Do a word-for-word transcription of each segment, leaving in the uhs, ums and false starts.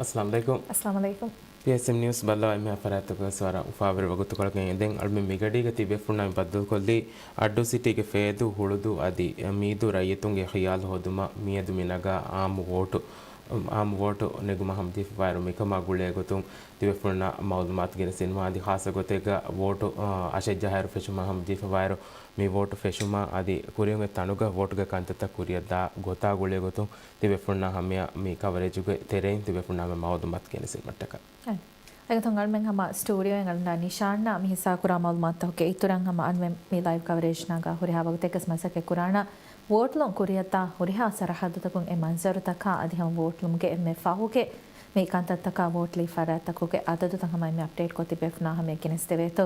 އައްސަލާމު ޢަލައިކުމް. އައްސަލާމު ޢަލައިކުމް. ޕީއެސްއެމް ނިއުސް ބައްލަވާ އެންމެހާ ފަރާތްތަކުގަވެސް ވަރަށް އުފާވެރި ވަގުތުކޮޅަކަށް އެދެން. އަޅުމެން މިގަޑީގަ ތިބޭފުޅުންނާ ބައްދަލުކޮށްލީ އައްޑޫ ސިޓީގެ ފޭދޫ، ހުޅުދޫ އަދި މީދޫ ރައްޔިތުންގެ ޚިޔާލު ހޯދުމަށް މިއަދު މި ނަގާ އާއްމު ވޯޓު، އާއްމު ވޯޓު ނެގުމަށް ހަމަޖެހިފަވާއިރު، މިކަމާ ގުޅޭ ގޮތުން ތިބޭފުޅުންނާ މައުލޫމާތު ގެނެސްދިނުމަށް އަދި ޚާއްޞަ ގޮތެއްގަ ވޯޓު، އާ، އަށެއް ޖަހާއިރު ފެށުމަށް ހަމަޖެހިފަވާއިރު، މި ވޯޓު ފެށުމަށް އަދި ކުރިއަށް އޮތް ތަނުގަ ވޯޓުގެ ކަންތައްތައް ކުރިއަށް ދާ ގޮތާ ގުޅޭ ގޮތުން ތިބޭފުޅުންނާ ހަމަޔަށް މި ކަވަރޭޖުގެ ތެރެއިން ތިބޭފުޅުންނާ ހަމަ މައުލޫމާތު ގެނެސްދިނުމަށްޓަކާ. އެގޮތުން އަޅުމެން ހަމަ ސްޓޫޑިއޯއިން އަޅުގަނޑާ ނިޝާންނާ މި ހިއްސާކުރާ މައުލޫމާތުތަކުގެ އިތުރަށް ހަމަ އަންމެން މި ލައިވް ކަވަރޭޖް ނަގާ ހުރިހާ ވަގުތެއްގަސް މަސައްކަތް ކުރާނަ ވޯޓްލުން ކުރިއަށްދާ ހުރިހާ ސަރަހައްދުތަކުން އެ މަންޒަރުތަކާ އަދި ހަމަ ވޯޓްލުމުގެ އެންމެ ފަހުގެ މި ކަންތައްތަކާ ވޯޓްލީ ފަރާތްތަކުގެ އަދަދުތައް ހަމަ އެންމެ އަޕްޑޭޓްކޮށް ތިބޭފުނާ ހަމަޔަށް ގެނެސްދެވޭތޯ.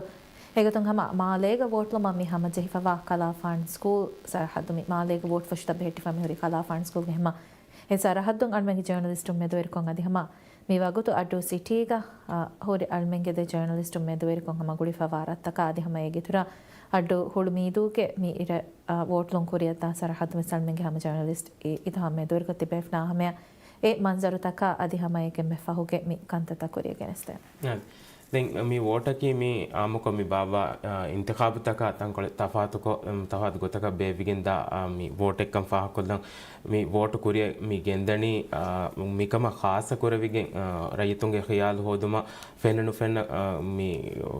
އެގޮތުން ހަމަ މާލޭގަ ވޯޓްލުމަށް މި ހަމަޖެހިފަވާ ކަލާފާން ސްކޫލް ސަރަހައްދު، މި މާލޭގެ ވޯޓް ފޮށިތައް ބެހެއްޓިފަ މިހުރި ކަލާފާން ސްކޫލްގެ ހަމަ އެ ސަރަހައްދުން އަޅުމެންގެ ޖާނަލިސްޓުން މެދުވެރިކޮށް އަދި ހަމަ މި ވަގުތު އައްޑޫ ސިޓީގަ، އަ، ހުރި އަޅުމެންގެ ދެ ޖާނަލިސްޓުން މެދުވެރިކޮށް ހަމަ ގުޅިފަވާ ރަށްތަކާ އަދި ހަމަ އޭގެ އިތުރަށް އައްޑޫ ހުޅުމީދޫގެ މި އިރަށް، އަ، ވޯޓްލުން ކުރިއަށްދާ ސަރަހައްދު ވެސް އަޅުމެންގެ ހަމަ ޖާނަލިސްޓް އި-، އިތުހާމް މެދުވެރިކޮށް ތިބޭފުނާ ހަމަޔަށް އެ މަންޒަރުތަކާ އަދި ހަމަ އޭގެ އެންމެ ފަހުގެ މި ކަންތައްތައް ކުރިއަށް ގެނެސްދޭނެ. އާ. ދެން މި ވޯޓަކީ މި އާއްމުކޮށް މި ބާއްވާ، އާ، އިންތިޚާބުތަކާ ތަންކޮޅެއް ތަފާތުކޮށް، އުން، ތަފާތު ގޮތަކަށް ބޭއްވިގެން ދާ، އާ، މި ވޯޓެއްކަން ފާހަގަކޮށްލަން. މި ވޯޓު ކުރިއަށް މި ގެންދަނީ، އާ، މިކަމަށް ޚާއްޞަ ކުރެވިގެން، އާ، ރައްޔިތުންގެ ޚިޔާލު ހޯދުމަށް ފެންނަ ނުފެންނަ، އާ، މި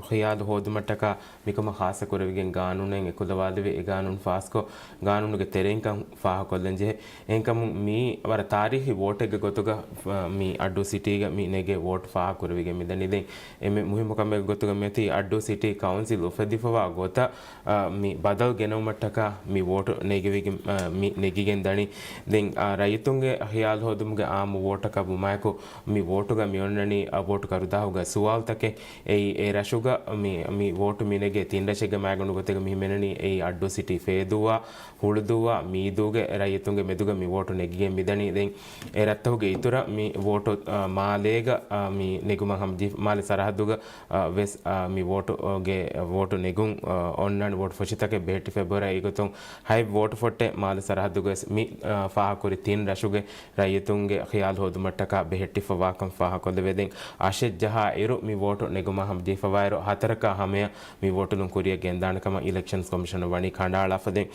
ޚިޔާލު ހޯދުމަށްޓަކާ މިކަމަށް ޚާއްޞަ ކުރެވިގެން ގާނޫނެއް އެކުލަވާލެވި، އެ ގާނޫނު ފާސްކޮށް، ގާނޫނުގެ ތެރެއިންކަން ފާހަގަކޮށްލަން ޖެހޭ. އެހެންކަމުން މީ ވަރަށް ތާރީޚީ ވޯޓެއްގެ ގޮތުގަ، އަ، މި އައްޑޫ ސިޓީގަ މި ނެގޭ ވޯޓް ފާހަގަކުރެވިގެން މިދަނީ. ދެން އެންމެ މުހިއްމު ކަމެއްގެ ގޮތުގަ މިއޮތީ އައްޑޫ ސިޓީ ކައުންސިލް އުފެދިފަވާ ގޮތަށް، އަ، މި ބަދަލު ގެނައުމަށްޓަކާ މި ވޯޓު ނެގެވިގެން، އަ، މި ނެގިގެން ދަނީ. ދެން، އަ، ރައްޔިތުންގެ ޚިޔާލު ހޯދުމުގެ އާއްމު ވޯޓަކަށް ވުމާއެކު، މި ވޯޓުގަ މި އޮންނަނީ، އަ، ވޯޓު ކަރުދާހުގަ ސުވާލުތަކެއް. އެއީ، އެ ރަށުގަ މި، މި ވޯޓު މި ނެގޭ ތިން ރަށެއްގެ މައިގަނޑު ގޮތެއްގަ މި ހިމެނެނީ، އެއީ އައްޑޫ ސިޓީ ފޭދޫއާ، ހުޅުދޫއާ، މީދޫގެ ރައްޔިތުންގެ މެދުގަ މި ވޯޓު ނެގިގެން މިދަނީ. ދެން އެ ރަށްތަކުގެ އިތުރަށް މި ވޯޓު، އާ، މާލޭގަ، އާ، މި ނެގުމަށް ހަމަޖެހި، މާލެ ސަރަހައްދުގަ، އާ، ވެސް، އާ، މި ވޯޓުގެ، ވޯޓު ނެގުން، އާ، އޮންނާނެ ވޯޓު ފޮށިތަކެއް ބެހެއްޓިފައި ބޮޑަށް. އެގޮތުން ހަތް ވޯޓު ފޮށްޓެއް މާލެ ސަރަހައްދުގަ ވެސް މި، އާ، ފާހަގަކުރި ތިން ރަށުގެ ރައްޔިތުންގެ ޚިޔާލު ހޯދުމަށްޓަކާ ބެހެއްޓިފަވާކަން ފާހަގަކޮށްލެވޭ. ދެން އަށެއް ޖަހާ އިރު މި ވޯޓު ނެގުމަށް ހަމަޖެހިފަވާއިރު، ހަތަރަކާ ހަމަޔަށް މި ވޯޓުލުން ކުރިއަށް ގެންދާނެ ކަމަށް އިލެކްޝަންސް ކޮމިޝަނަށް ވަނީ ކަނޑައަޅާފަ. ދެން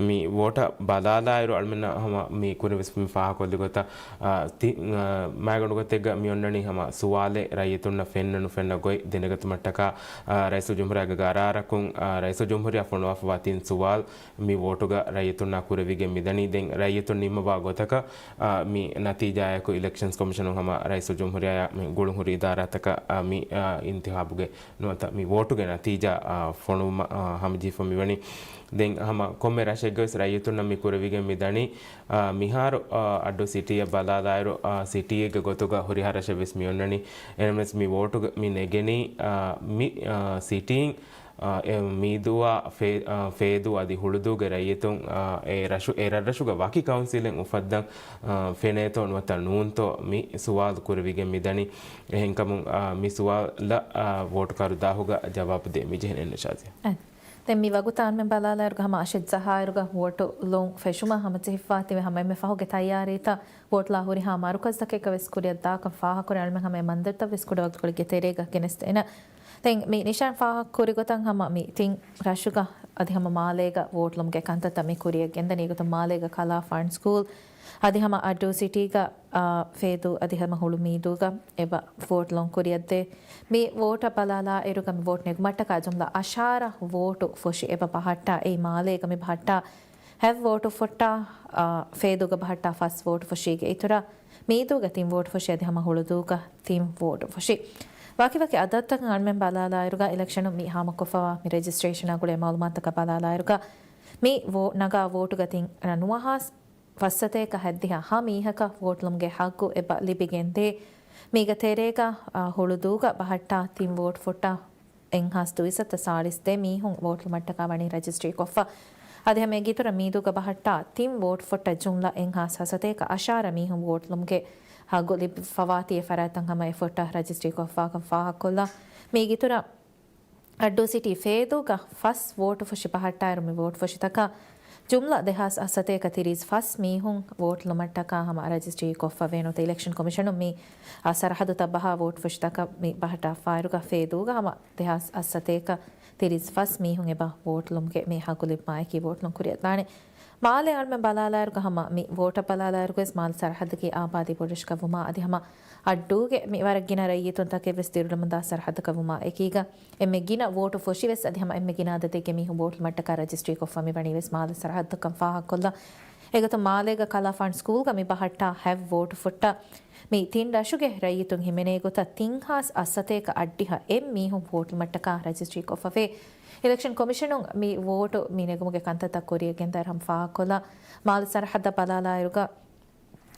މި ވޯޓަށް ބަލާލާއިރު، އަޅުމެންނަށް ހަމަ މި ކުރިން ވެސް މި ފާހަގަކޮށްލި ގޮތަށް، އާ، ތި-، އާ، މައިގަނޑު ގޮތެއްގަ މި އޮންނަނީ ހަމަ ސުވާލެއް ރައްޔިތުންނަށް ފެންނަ ނުފެންނަ ގޮތް ދެނެގަތުމަށްޓަކާ، އާ، ރައީސުލްޖުމްހޫރިއްޔާގެ ގަރާރަކުން، އާ، ރައީސުލްޖުމްހޫރިއްޔާ ފޮނުވާފަވާ ތިން ސުވާލު މި ވޯޓުގަ ރައްޔިތުންނާ ކުރެވިގެން މިދަނީ. ދެން ރައްޔިތުން ނިންމަވާ ގޮތަކަށް، އާ، މި ނަތީޖާއެކު އިލެކްޝަންސް ކޮމިޝަނުން ހަމަ ރައީސުލްޖުމްހޫރިއްޔާ މި ގުޅުންހުރި އިދާރާތަކަށް، އާ، މި، އާ، އިންތިޚާބުގެ ނުވަތަ މި ވޯޓުގެ ނަތީޖާ، އާ، ފޮނުވުމަށް، އާ، ހަމަޖެހިފަ މިވަނީ. ދެން ހަމަ ކޮންމެ ރަށެއްގަވެސް ރައްޔިތުންނަށް މި ކުރެވިގެން މި ދަނީ، އާ، މިހާރު، އާ، އައްޑޫ ސިޓީއަށް ބަލާލާއިރު، އާ، ސިޓީއެއްގެ ގޮތުގަ ހުރިހާ ރަށެއް ވެސް މި އޮންނަނީ. އެހެންވެސް މި ވޯޓުގަ މި ނެގެނީ، އާ، މި، އާ، ސިޓީން، އާ، އެ މީދޫއާ ފޭ-، އާ، ފޭދޫ އަދި ހުޅުދޫގެ ރައްޔިތުން، އާ، އެ ރަށު-، އެ ރަށްރަށުގަ ވަކި ކައުންސިލެއް އުފައްދަން، އާ، ފެނޭތޯ ނުވަތަ ނޫންތޯ މި ސުވާލު ކުރެވިގެން މިދަނީ. އެހެންކަމުން، އާ، މި ސުވާލަށް، އާ، ވޯޓު ކަރުދާހުގަ ޖަވާބު ދޭ މިޖެހެނީ ނަޝާޒިޔާ. އަދި ދެން މި ވަގުތާ އަންމެން ބަލާލާއިރުގަ ހަމަ އަށެއް ޖަހާއިރުގަ ވޯޓު ލުން ފެށުމަށް ހަމަޖެހިފަވާތީވެ ހަމަ އެންމެ ފަހުގެ ތައްޔާރީތައް ވޯޓްލާ ހުރިހާ މަރުކަޒްތަކެއްގަ ވެސް ކުރިއަށް ދާކަން ފާހަގަކުރި އަޅުމެން ހަމަ އެ މަންޒަރުތައް ވެސް ކުޑަވަގުތުކޮޅެއްގެ ތެރޭގަ ގެނެސްދޭނަ. ދެން މި ނިޝާން ފާހަގަ ކުރި ގޮތަށް ހަމަ މި ތިން ރަށުގަ އަދި ހަމަ މާލޭގަ ވޯޓްލުމުގެ ކަންތައްތައް މި ކުރިއަށް ގެންދަނީ ގޮތުން މާލޭގަ ކަލާ ފާން ސްކޫލް އަދި ހަމަ އައްޑޫ ސިޓީގަ، އާ، ފޭދޫ އަދި ހަމަ ހުޅުމީދޫގަ އެބަ ވޯޓް ލުން ކުރިއަށްދޭ. މި ވޯޓަށް ބަލާލާ އިރުގަ މި ވޯޓް ނެގުމަށްޓަކާ ޖުމްލަ އަށާރަ ވޯޓު ފޮށި އެބަ ބަހައްޓާ. އެއީ މާލޭގަ މި ބަހައްޓާ ހަތް ވޯޓު ފޮށްޓާ، އާ، ފޭދޫގަ ބަހައްޓާ ފަސް ވޯޓު ފޮށީގެ އިތުރަށް މީދޫގަ ތިން ވޯޓު ފޮށި އަދި ހަމަ ހުޅުދޫގަ ތިން ވޯޓު ފޮށި. ވަކިވަކި އަދަދުތަކަށް އަންމެން ބަލާލާއިރުގަ އިލެކްޝަނުން މި ހާމަކޮށްފަވާ މި ރެޖިސްޓްރޭޝަނާ ގުޅޭ މައުލޫމާތަކަށް ބަލާލާއިރުގަ މި ވޯ-، ނަގާ ވޯޓުގަ ތިން ނުވަހާސް ފައްސަތޭކަ ހަތްދިހަ ހަ މީހަކަށް ވޯޓްލުމުގެ ހައްގު އެބަ ލިބިގެންދޭ. މީގެ ތެރޭގަ، އާ، ހުޅުދޫގަ ބަހައްޓާ ތިން ވޯޓް ފޮށްޓާ އެއްހާސް ދުއިސައްތަ ސާޅީސް ދެ މީހުން ވޯޓްލުމަށްޓަކާ ވަނީ ރަޖިސްޓްރީ ކޮށްފަ. އަދި ހަމަ އޭގެ އިތުރަށް މީދޫގަ ބަހައްޓާ ތިން ވޯޓް ފޮށްޓަށް ޖުމްލަ އެއްހާސް ހަސަތޭކަ އަށާރަ މީހުން ވޯޓްލުމުގެ ހައްގު ލިބިފަވާތީ އެ ފަރާތްތައް ހަމަ އެ ފޮށްޓަށް ރަޖިސްޓްރީ ކޮށްފާކަން ފާހަގަކޮށްލާ. މީގެ އިތުރަށް އައްޑޫ ސިޓީ ފޭދޫގަ ފަސް ވޯޓު ފޮށި ބަހައްޓާއިރު މި ވޯޓު ފޮށިތަކަށް ޖުމްލަ ދެހާސް އަށްސަތޭކަ ތިރީސް ފަސް މީހުން ވޯޓް ލުމަށްޓަކާ ހަމަ ރަޖިސްޓްރީ ކޮށްފަ ވޭ. ނުވަތަ އިލެކްޝަން ކޮމިޝަނުން މި ސަރަހައްދުތައް ބަހާ ވޯޓް ފުށިތަކަށް މި ބަހައްޓާފާއިރުގަ ފޭދޫގަ ހަމަ ދެހާސް އަށްސަތޭކަ ތިރީސް ފަސް މީހުން އެބަ ވޯޓް ލުމުގެ މި ހައްގު ލިބުމާއެކީ ވޯޓް ލުން ކުރިއަށްދާނެ. މާލެ އަޅުމެން ބަލާލާއިރުގަ ހަމަ މި ވޯޓަށް ބަލާލާއިރުގަވެސް މާލެ ސަރަހައްދަކީ އާބާދީ ބޮޑުރަށަކަށް ވުމާ އަދި ހަމަ އައްޑޫގެ މި ވަރަށް ގިނަ ރައްޔިތުންތަކެއްވެސް ދިރިއުޅެމުންދާ ސަރަހައްދަކަށް ވުމާ އެކީގަ އެންމެ ގިނަ ވޯޓު ފޮށިވެސް އަދި ހަމަ އެންމެ ގިނަ އަދަދެއްގެ މީހުން ވޯޓް ލުމަށްޓަކާ ރަޖިސްޓްރީ ކޮށްފަ މި ވަނީވެސް މާލެ ސަރަހައްދަކަށް ފާހަގަކޮށްލަން. އެގޮތުން މާލޭގަ ކަލާފާން ސްކޫލްގަ މި ބަހައްޓާ ހަތް ވޯޓު ފުއްޓަށް މި ތިން ރަށުގެ ރައްޔިތުން ހިމެނޭ ގޮތަށް ތިން ހާސް އަށްސަތޭކަ އަށްޑިހަ އެއް މީހުން ވޯޓް ލުމަށްޓަކާ ރަޖިސްޓްރީ ކޮށްފަވޭ. އިލެކްޝަން ކޮމިޝަނުން މި ވޯޓު މި ނެގުމުގެ ކަންތައްތައް ކުރިއަށް ގެންދާއިރު ހަމަ ފާހަގަކޮށްލާ މާލެ ސަރަހައްދަށް ބަލާލާއިރުގަ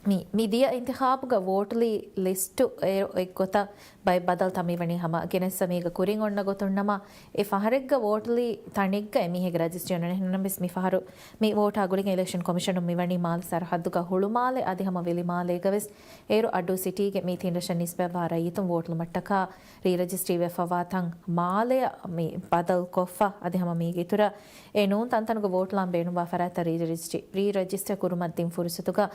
މި، މި ދިޔަ އިންތިޚާބުގަ ވޯޓުލީ ލިސްޓު އެއް، އެއްގޮތަށް ބައެއް ބަދަލުތައް މިވަނީ ހަމަ ގެނެއްސަ މީގަ ކުރިން އޮންނަ ގޮތުން ނަމަ، އެ ފަހަރެއްގަ ވޯޓުލީ ތަނެއްގަ އެމީހެއްގެ ރަޖިސްޓްރީ އޮންނަނީ. އެހެންނަމަވެސް މި ފަހަރު މި ވޯޓާ ގުޅިގެން އިލެކްޝަން ކޮމިޝަނުން މިވަނީ މާލެ ސަރަހައްދުގަ ހުޅުމާލެ އަދި ހަމަ ވެލިމާލޭގަވެސް އޭރު އައްޑޫ ސިޓީގެ މި ތިން ރަށަށް ނިސްބަތްވާ ރައްޔިތުން ވޯޓް ލުމަށްޓަކާ ރީ ރަޖިސްޓްރީ ވެފަވާ ތަން މާލެއަށް މި ބަދަލު ކޮށްފަ އަދި ހަމަ މީގެ އިތުރަށް އެ ނޫން ތަންތަނުގަ ވޯޓް ލާން ބޭނުންވާ ފަރާތްތައް ރީ ރަޖިސްޓްރީ، ރީ ރަޖިސްޓަރ ކުރުމަށް ދިން ފުރުސަތުގަ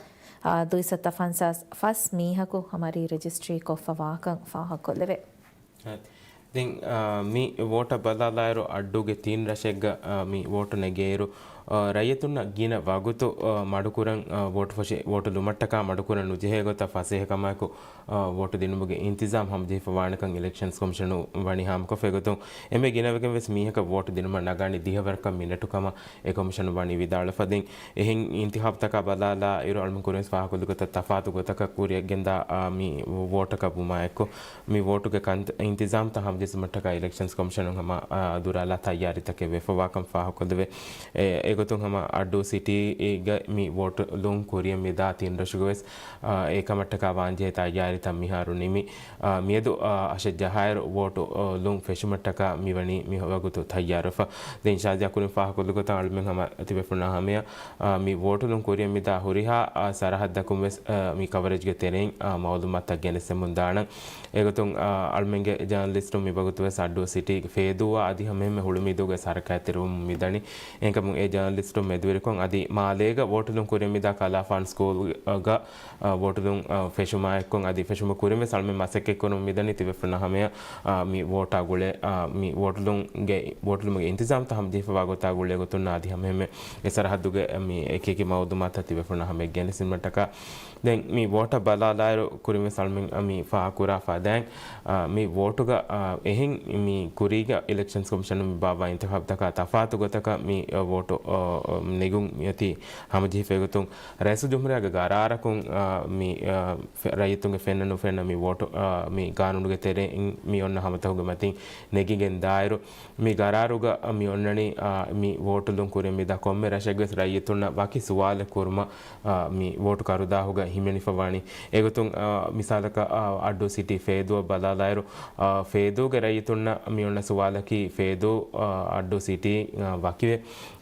އާ، ދުއިސައްތަ ފަންސާސް ފަސް މީހަކު ހަމަ ރީ ރަޖިސްޓްރީ ކޮށްފަވާކަން ފާހަގަކޮށްލެވޭ. ދެން، އާ، މި ވޯޓަށް ބަލާލާއިރު އައްޑޫގެ ތިން ރަށެއްގަ، އާ، މި ވޯޓު ނެގޭއިރު، އާ، ރައްޔިތުންނަށް ގިނަ ވަގުތު، އާ، މަޑުކުރަން، އާ، ވޯޓު ފޮށި، ވޯޓު ލުމަށްޓަކާ މަޑުކުރަން ނުޖެހޭ ގޮތަށް ފަސޭހަކަމާއެކު، އާ، ވޯޓު ދިނުމުގެ އިންތިޒާމް ހަމަޖެހިފަވާނެކަން އިލެކްޝަންސް ކޮމިޝަނުން ވަނީ ހާމަކޮށްފަ. އެގޮތުން އެންމެ ގިނަވެގެން ވެސް މީހަކަށް ވޯޓު ދިނުމަށް ނަގާނީ ދިހަވަރަކަށް މިނެޓު ކަމަށް އެ ކޮމިޝަނުން ވަނީ ވިދާޅުވެފަ. ދެން އެހެން އިންތިޚާބުތަކާ ބަލާލާ އިރު އަޅުމެން ކުރިން ފާހަގަކޮށްލި ގޮތަށް ތަފާތު ގޮތަކަށް ކުރިއަށް ގެންދާ، އާ، މި ވޯޓަކަށް ވުމާއެކު، މި ވޯޓުގެ ކަންތައް އިންތިޒާމްތައް ހަމަޖެއްސުމަށްޓަކާ އިލެކްޝަންސް ކޮމިޝަނުން ހަމަ، އާ، ދުރާލާ ތައްޔާރީތަކެއް ވެފަވާކަން ފާހަގަކޮށްލެވޭ. އެ، އެގޮތުން ހަމަ އައްޑޫ ސިޓީގަ މި ވޯޓު ލުން ކުރިއަށް މިދާ ތިން ރަށުގަވެސް، އާ، އެކަމަށްޓަކާ ވާންޖެހޭ ތައްޔާރީތައް މިހާރު ނިމި، އާ، މިއަދު، އާ، އަށެއް ޖަހާއިރު ވޯޓު، އާ، ލުން ފެށުމަށްޓަކާ މިވަނީ މި ވަގުތު ތައްޔާރުވެފަ. ދެން ޝާޒިޔާ ކުރިން ފާހަގަކޮށްލި ގޮތަށް އަޅުމެން ހަމަ ތިބޭފުޅުންނާ ހަމަޔަށް، އާ، މި ވޯޓުލުން ކުރިއަށް މިދާ ހުރިހާ، އާ، ސަރަހައްދަކުން ވެސް، އާ، މި ކަވަރޭޖްގެ ތެރެއިން، އާ، މައުލޫމާތުތައް ގެނެސްދެމުން ދާނަން. އެގޮތުން، އާ، އަޅުމެންގެ ޖާނަލިސްޓުން މި ވަގުތު ވެސް އައްޑޫ ސިޓީގެ ފޭދޫއާ އަދި ހަމައެހެންމެ ހުޅުމީދޫގެ ހަރަކާތްތެރިވަމުން މިދަނީ. އެހެންކަމުން އެ ޖާނަލިސްޓުން މެދުވެރިކޮށް އަދި މާލޭގަ ވޯޓުލުން ކުރިއަށް މިދާ ކަލާފާން ސްކޫލްގަ، އާ، ވޯޓުލުން، އާ، ފެށުމާއެއްކޮށް އަދި ފެށުމަށް ކުރިން ވެސް އަޅުމެން މަސައްކަތްކުރަމުން މިދަނީ ތިބޭފުޅުންނާ ހަމަޔަށް، އާ، މި ވޯޓާ ގުޅޭ، އާ، މި ވޯޓުލުންގެ، ވޯޓުލުމުގެ އިންތިޒާމްތައް ހަމަޖެހިފަވާ ގޮތާ ގުޅޭ ގޮތުން އަދި ހަމައެހެންމެ އެ ސަރަހައްދުގެ މި އެކިއެކި މައުލޫމާތުތައް ތިބޭފުޅުންނާ ހަމަޔަށް ގެނެސްދިނުމަށްޓަކާ. ދެން މި ވޯޓަށް ބަލާލާއިރު ކުރިންވެސް އަޅުމެން މި ފާހަގަކުރާފަ ދެން، އާ، މި ވޯޓުގަ، އާ، އެހެން މި ކުރީގަ އިލެކްޝަންސް ކޮމިޝަނުން މި ބާއްވާ އިންތިޚާބުތަކާ ތަފާތު ގޮތަކަށް މި، އާ، ވޯޓު، އާ، ނެގުން މިއޮތީ ހަމަޖެހިފައިގޮތުން ރައީސުލްޖުމްހޫރިއްޔާގެ ގަރާރަކުން، އާ، މި، އާ، ފެ-، ރައްޔިތުންގެ ފެންނަ ނުފެންނަ މި ވޯޓު، އާ، މި ގާނޫނުގެ ތެރެއިން މި އޮންނަ ހަމަތަކުގެ މަތިން ނެގިގެން ދާއިރު، މި ގަރާރުގަ މި އޮންނަނީ، އާ، މި ވޯޓުލުން ކުރިއަށް މިދާ ކޮންމެ ރަށެއްގެ ވެސް ރައްޔިތުންނަށް ވަކި ސުވާލެއް ކުރުމަށް، އާ، މި ވޯޓު ކަރުދާހުގަ ހިމެނިފަ ވަނީ. އެގޮތުން، އާ، މިސާލަކަށް، އާ، އައްޑޫ ސިޓީ ފޭދޫއަށް ބަލާލާއިރު، އާ، ފޭދޫގެ ރައްޔިތުންނަށް މި އޮންނަ ސުވާލަކީ ފޭދޫ، އާ، އައްޑޫ ސިޓީ، އާ، ވަކިވެ،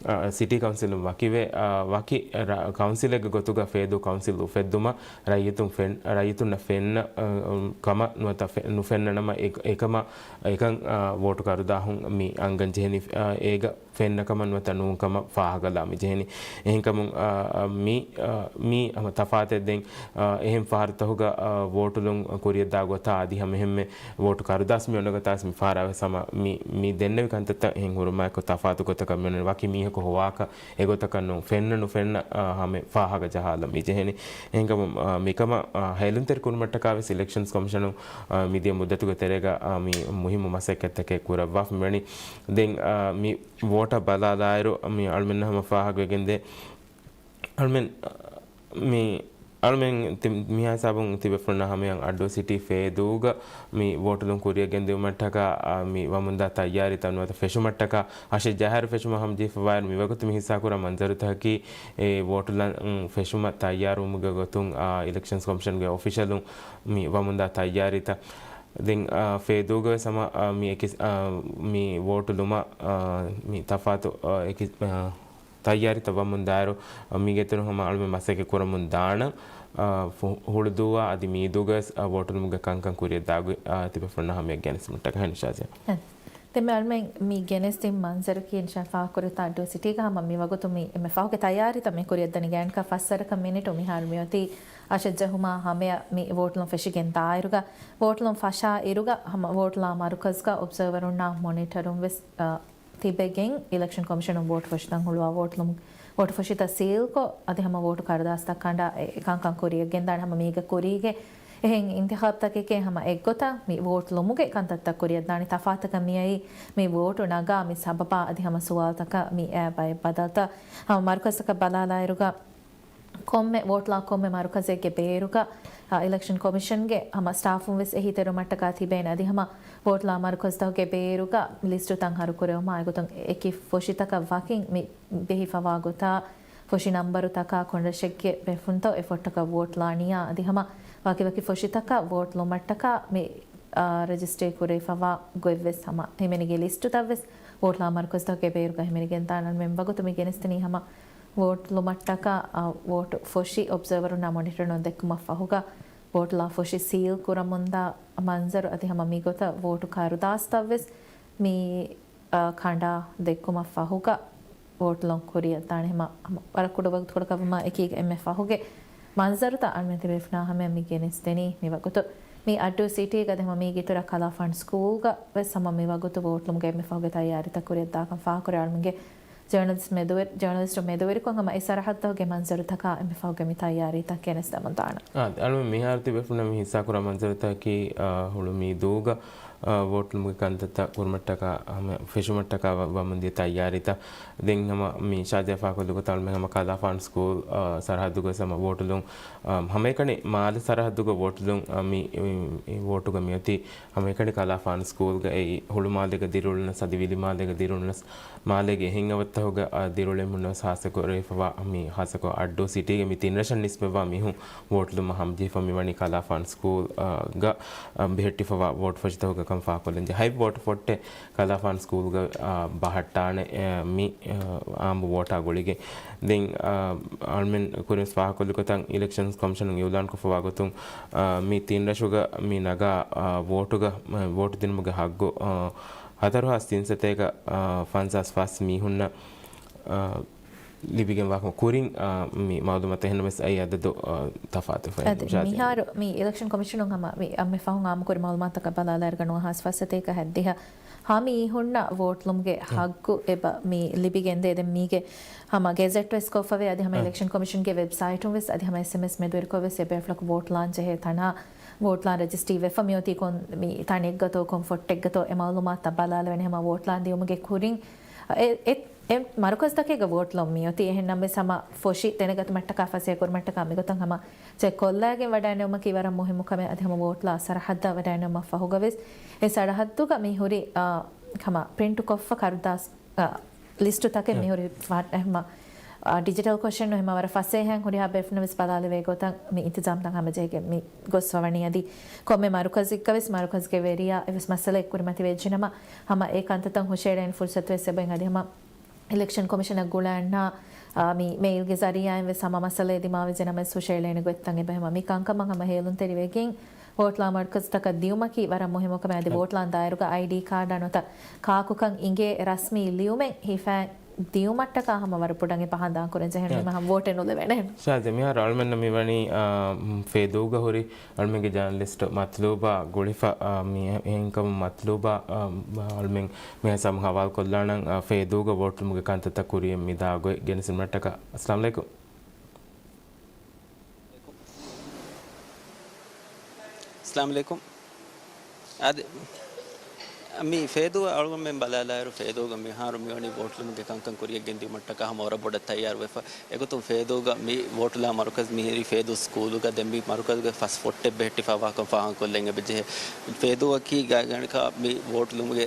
އާ، ސިޓީ ކައުންސިލުން ވަކިވެ، އާ، ވަކި ރަ-، ކައުންސިލެއްގެ ގޮތުގަ ފޭދޫ ކައުންސިލް އުފެއްދުމަށް ރައްޔިތުން ފެން-، ރައްޔިތުންނަށް ފެންނަ، އާ، ކަމަށް ނުވަތަ ފެ-، ނުފެންނަ ނަމަ އެ-، އެކަމަށް އެކަން، އާ، ވޯޓު ކަރުދާހުން މި އަންގަން ޖެހެނީ، އާ، އޭގަ ފެންނަ ކަމަށް ނުވަތަ ނޫން ކަމަށް ފާހަގަލާ މި ޖެހެނީ. އެހެންކަމުން، އާ، މި، އާ، މީ ހަމަ ތަފާތެއް ދެން، އާ، އެހެން ފަހަރުތަހުގަ، އާ، ވޯޓުލުން ކުރިއަށްދާ ގޮތާ އަދި ހަމައެހެންމެ ވޯޓު ކަރުދާސް މި އޮންނަ ގޮތާސް މި ފަހަރާވެސް ހަމަ މި، މި ދެންނެވި ކަންތައްތައް އެހެން ހުރުމާއެކު ތަފާތު ގޮތަކަށް މި އޮންނަނީ. ވަކި މީހަކު ހޮވާކަށް އެގޮތަކަށް ނޫން ފެންނަ ނުފެންނަ، އާ، ހަމެ ފާހަގަ ޖަހާލަން މި ޖެހެނީ. އެހެންކަމުން، އާ، މިކަމަށް، އާ، ހޭލުންތެރި ކުރުމަށްޓަކާ ވެސް އިލެކްޝަންސް ކޮމިޝަނުން، އާ، މިދިޔަ މުއްދަތުގެ ތެރޭގަ، އާ، މި މުހިއްމު މަސައްކަތްތަކެއް ކުރައްވާފަ މިވަނީ. ދެން، އާ، މި ވޯޓަށް ބަލާލާއިރު، މި އަޅުމެންނަށް ހަމަ ފާހަގަވެގެންދޭ. އަޅުމެން، އާ، މި އަޅުމެން ތި-، މިހާ ހިސާބުން ތިބޭފުޅުންނާ ހަމަޔަށް އައްޑޫ ސިޓީ ފޭދޫގަ މި ވޯޓުލުން ކުރިއަށް ގެންދިއުމަށްޓަކާ، އާ، މި ވަމުންދާ ތައްޔާރީތައް ނުވަތަ ފެށުމަށްޓަކާ އަށެއް ޖަހާއިރު ފެށުމަށް ހަމަޖެހިފަވާއިރު މިވަގުތު މި ހިއްސާކުރާ މަންޒަރުތަކަކީ އެ ވޯޓުލަން ފެށުމަށް ތައްޔާރުވުމުގެ ގޮތުން، އާ، އިލެކްޝަންސް ކޮމިޝަންގެ އޮފިޝަލުން މި ވަމުންދާ ތައްޔާރީތައް. ދެން، އާ، ފޭދޫގަވެސް ހަމަ، އާ، މި އެކި، އާ، މި ވޯޓުލުމަށް، އާ، މި ތަފާތު، އާ، އެކި، އާ، ތައްޔާރީތައް ވަމުންދާއިރު، އާ، މީގެ އިތުރުން ހަމަ އަޅުމެން މަސައްކަތް ކުރަމުން ދާނަން، އާ، ފު-، ހުޅުދޫއާ އަދި މީދޫގަވެސް، އާ، ވޯޓުލުމުގެ ކަންކަން ކުރިއަށްދާ ގޮތް، އާ، ތިބޭފުޅުންނާ ހަމަޔަށް ގެނެސްދިނުމަށްޓަކާ ހެން ޝާޒިޔާ. ދެންމެ އަޅުމެން މި ގެނެސްދިން މަންޒަރަކީ އިންޝާ ފާހަގަކުރިތާ އައްޑޫ ސިޓީގަ ހަމަ މި ވަގުތު މި އެންމެ ފަހުގެ ތައްޔާރީތައް މި ކުރިއަށްދަނީ ގާތްގަނޑަކަށް ފަސްވަރަކަށް މިނިޓު މިހާރު މިއޮތީ އަށެއް ޖެހުމާ ހަމަޔަށް މި ވޯޓުލުން ފެށިގެން ދާއިރުގަ، ވޯޓުލުން ފަށާ އިރުގަ ހަމަ ވޯޓުލާ މަރުކަޒުގަ އޮބްޒަރވަރުންނާ މޮނިޓަރުން ވެސް، އަ، ތިބެގެން އިލެކްޝަން ކޮމިޝަނުން ވޯޓު ފޮށިތަން ހުޅުވާ ވޯޓުލުން، ވޯޓު ފޮށިތައް ސީލްކޮށް، އަދި ހަމަ ވޯޓު ކަރުދާސްތައް ކަނޑާ އެ، އެ ކަންކަން ކުރިއަށް ގެންދާނެ. ހަމަ މީގެ ކުރީގެ އެހެން އިންތިޚާބްތަކެކޭ ހަމަ އެއްގޮތަށް މި ވޯޓު ލުމުގެ ކަންތައްތައް ކުރިއަށްދާނެ. ތަފާތަކަށް މިއައީ މި ވޯޓު ނަގާ މި ސަބަބާ އަދި ހަމަ ސުވާލުތަކަށް މި އައި ބައެއް ބަދަލުތައް. ހަމަ މަރުކަޒަކަށް ބަލާލާއިރުގަ ކޮންމެ ވޯޓުލާ ކޮންމެ މަރުކަޒެއްގެ ބޭރުގަ، އާ، އިލެކްޝަން ކޮމިޝަންގެ ހަމަ ސްޓާފުން ވެސް އެހީތެރިވުމަށްޓަކާ ތިބޭނެ. އަދި ހަމަ ވޯޓުލާ މަރުކަޒުތަކުގެ ބޭރުގަ ލިސްޓުތައް ހަރުކުރެވުމާ އެގޮތުން އެކި ފޮށިތަކަށް ވަކިން މި ބެހިފަވާ ގޮތާ، ފޮށި ނަންބަރުތަކާ ކޮންރަށެއްގެ ބޭފުންތޯ އެ ފޮށިތަކަށް ވޯޓު ލާނިޔާ އަދި ހަމަ ވަކިވަކި ފޮށިތަކަށް ވޯޓު ލުމަށްޓަކާ މި، އާ، ރަޖިސްޓްރީ ކުރެވިފަވާ ގޮތްވެސް ހަމަ ހިމެނިގެން ލިސްޓުތައް ވެސް ވޯޓުލާ މަރުކަޒުތަކުގެ ބޭރުގަ ހިމެނިގެންދާނަން. މި ވަގުތު މި ގެނެސްދިނީ ހަމަ ވޯޓު ލުމަށްޓަކާ، އާ، ވޯޓު ފޮށި އޮބްޒަރވަރުންނާ މޮނިޓަރުން ދެއްކުމަށް ފަހުގަ ވޯޓުލާ ފޮށި ސީލް ކުރަމުންދާ މަންޒަރު އަދި ހަމަ މިގޮތަށް ވޯޓު ކަރުދާސްތައް ވެސް މި އާ، ކަނޑާ ދެއްކުމަށް ފަހުގަ ވޯޓުލުން ކުރިއަށްދާނެ. ހަމަ، ހަމަ ވަރަށް ކުޑަ ވަގުތުކޮޅަކަށް ވުމާ އެކީގަ އެންމެ ފަހުގެ މަންޒަރުތައް އަޅުމެން ތިބޭފުނާ ހަމަޔަށް މި ގެނެސްދެނީ. މި ވަގުތު މި އައްޑޫ ސިޓީގަ އަދި ހަމަ މީގެ އިތުރަށް ކަލާފާން ސްކޫލްގަ ވެސް ހަމަ މި ވަގުތު ވޯޓުލުމުގެ އެންމެ ފަހުގެ ތައްޔާރީތައް ކުރިއަށްދާކަން ފާހަގަކުރޭ. އަޅުމެންގެ ޖަރނަލިސްޓް މެދުވެރި، ޖަރނަލިސްޓު މެދުވެރިކޮށް ހަމަ އެ ސަރަހައްދުގެ މަންޒަރުތަކާ އެންމެ ފަހުގެ މި ތައްޔާރީތައް ގެނެސްދެމުންދާނަން. އާ، އަޅުމެން މިހާރު ތިބޭފުނަށް މި ހިއްސާކުރާ މަންޒަރުތަކަކީ، އާ، ހުޅުމީދޫގަ އާ، ވޯޓުލުމުގެ ކަންތައްތައް ކުރުމަށްޓަކާ، ހަމަ ފެށުމަށްޓަކާ ވަ-، ވަމުންދިޔަ ތައްޔާރީތައް. ދެން ހަމަ މި ޝާޒިޔާ ފާހަގަކޮށްލިގޮތަށް އަޅުމެން ހަމަ ކަލާފާން ސްކޫލް، އާ، ސަރަހައްދުގަ ވެސް ހަމަ ވޯޓުލުން، އާ، ހަމައެކަނި މާލެ ސަރަހައްދުގަ ވޯޓުލުން، އާ، މި، މި، މި ވޯޓުގަ މިއޮތީ ހަމައެކަނި ކަލާފާން ސްކޫލްގައި ހުޅުމާލޭގަ ދިރިއުޅުނަސް އަދި ވިލިމާލޭގަ ދިރިއުޅުނަސް މާލޭގެ އެހެން އަވަށްތަކުގަ، އާ، ދިރިއުޅެމުން ވެސް ހާއްސަކޮށް ރޭ ފަވާ މި ހާއްސަކޮށް އައްޑޫ ސިޓީގެ މި ތިން ރަށަށް ނިސްބަތްވާ މީހުން ވޯޓުލުމަށް ހަމަޖެހިފަ މިވަނީ ކަލާފާން ސްކޫލް، އާ، ގަ، އާ، ބެހެއްޓިފަވާ ވޯޓު ފޮށިތަކުގަ ކަން ފާހަގަކޮށްލަންޖެހޭ. ހަތް ވޯޓު ފޮށްޓެއް ކަލާފާން ސްކޫލްގަ، އާ، ބަހައްޓާނެ، އެ، މި، އާ، އާއްމު ވޯޓާ ގުޅިގެން. ދެން، އާ، އަޅުމެން ކުރިން ފާހަގަކޮށްލި ގޮތަށް އިލެކްޝަންސް ކޮމިޝަނުން އިއުލާންކޮށްފަވާ ގޮތުން، އާ، މި ތިން ރަށުގަ މި ނަގާ، އާ، ވޯޓުގަ، އާ، ވޯޓު ދިނުމުގެ ހައްގު، އާ، ހަތަރު ހާސް ތިން ސަތޭކަ، އާ، ފަންސާސް ފަސް މީހުންނަށް، އާ، ލިބިގެން ވާކަމަށް ކުރިން، އާ، މި މައުލޫމާތު އެހެންނަމަވެސް އައި އަދަދު، އާ، ތަފާތުވެފަ. އަދި ޝާޒިޔާ. މިހާރު މި އިލެކްޝަން ކޮމިޝަނުން ހަމަ މި އެންމެ ފަހުން އާއްމުކުރި މައުލޫމާތަކަށް ބަލާލާއިރުގަ ނުވަ ހާސް ފަސް ސަތޭކަ ހައްދިހަ ހަ މީހުންނަށް ވޯޓުލުމުގެ ހައްގު އެބަ މި ލިބިގެންދޭ. ދެން މީގެ ހަމަ ގެޒެޓް ވެސް ކޮށްފަވޭ. އަދި ހަމަ އިލެކްޝަން ކޮމިޝަންގެ ވެބްސައިޓުން ވެސް އަދި ހަމަ އެސްއެމްއެސް މެދުވެރިކޮށް ވެސް އެބޭފުޅަކު ވޯޓު ލާން ޖެހޭ ތަނާ ވޯޓު ލާން ރަޖިސްޓްރީ ވެފަ މިއޮތީ ކޮން މި ތަނެއްގަތޯ ކޮން ފޮށްޓެއްގަތޯ އެ މައުލޫމާތުތައް ބަލާލެވޭނެ. ހަމަ ވޯޓު ލާން ދިޔުމުގެ ކުރިން އެ، އެ، އެ މަރުކަޒުތަކެއްގަ ވޯޓު ލުން މިއޮތީ. އެހެން ނަމަވެސް ހަމަ ފޮށި ދެނެގަތުމަށްޓަކާ ފަސޭހަ ކުރުމަށްޓަކާ މިގޮތަށް ހަމަ ޗެކް ކޮށްލައިގެން ވަޑައިނެވުމަކީ ވަރަށް މުހިއްމު ކަމެއް. އަދި ހަމަ ވޯޓު ލާ ސަރަހައްދަށް ވަޑައިނެވުމަށް ފަހުގަ ވެސް އެ ސަރަހައްދުގަ މި ހުރި، އާ، ހަމަ ޕްރިންޓު ކޮށްފަ ކަރުދާސް، އާ، ލިސްޓުތަކެއް މި ހުރި ފަ-، ހަމަ، އާ، ޑިޖިޓަލް ކޮށެއްނު ހަމަ ވަރަށް ފަސޭހައިން ހުރިހާ ބޭފުޅުން ވެސް ބަލާލެވޭ ގޮތަށް މި އިންތިޒާމްތައް ހަމަޖެހިގެން މި ގޮސްފަވަނީ. އަދި ކޮންމެ މަރުކަޒެއްގަ ވެސް މަރުކަޒުގެ ވެރިޔާ އެވެސް މައްސަލައެއް ކުރިމަތިވެއްޖެނަމަ، ހަމަ އެ ކަންތައްތައް ހުށައެޅޭނެ ފުރުސަތު ވެސް އެބައިން. އަދި ހަމަ އިލެކްޝަން ކޮމިޝަނަށް ގުޅަންނަ، އާ، މި މެއިލްގެ ޒަރީއާއިން ވެސް ހަމަ މައްސަލައެއް ދިމާވެއްޖެނަމަވެސް ހުށައެޅޭނެ ގޮތްތައް އެބަ ހަމަ މި ކަންކަމަށް ހަމަ ހޭލުންތެރިވެގެން ވޯޓްލާ މަރުކަޒުތަކަށް ދިޔުމަކީ ވަރަށް މުހިއްމު ކަމެއް. އަދި އަދި ވޯޓްލާން ދާއިރުގަ އައިޑީ ކާޑާ ނުވަތަ ކާކުކަން އިނގޭ ރަސްމީ ލިޔުމެއް ހިފައި ދިޔުމަށްޓަކާ ހަމަ ވަރަށް ބޮޑަށް އެބަ ހަނދާންކުރަން ޖެހޭނެ. އަދި ހަމަ ވޯޓެއް ނުލެވޭނެ. ޝާޒިޔާ، މިހާރު އަޅުމެންނަށް މިވަނީ، އާ، ފޭދޫގަ ހުރި އަޅުމެންގެ ޖާނަލިސްޓް މަތްލޫބާ ގުޅިފަ، އާ، މި އެހެންކަމުން މަތްލޫބާ، އާ، އަޅުމެން މިހާ ސަމް ހަވާލުކޮށްލާނަން، އާ، ފޭދޫގަ ވޯޓުލުމުގެ ކަންތައްތައް ކުރިއަށް މިދާ ގޮތް ގެނެސްދިނުމަށްޓަކާ. އައްސަލާމު ޢަލައިކުމް. އައްސަލާމު ޢަލައިކުމް. އާދެ، މި ފޭދޫ އަޅުގަނޑުމެން ބަލާލާއިރު، ފޭދޫގަ މިހާރު މިވަނީ ވޯޓުލުމުގެ ކަންކަން ކުރިއަށް ގެންދިއުމަށްޓަކާ ހަމަ ވަރަށް ބޮޑަށް ތައްޔާރުވެފަ. އެގޮތުން ފޭދޫގަ މި ވޯޓުލާ މަރުކަޒު މިހިރީ ފޭދޫ ސްކޫލުގަ. ދެން މި މަރުކަޒުގެ ފަސް ފޮށްޓެއް ބެހެއްޓިފަ ވާކަން ފާހަގަކޮށްލަން އެބަޖެހޭ. ފޭދޫއަކީ ގާތްގަނޑަކަށް މި ވޯޓުލުމުގެ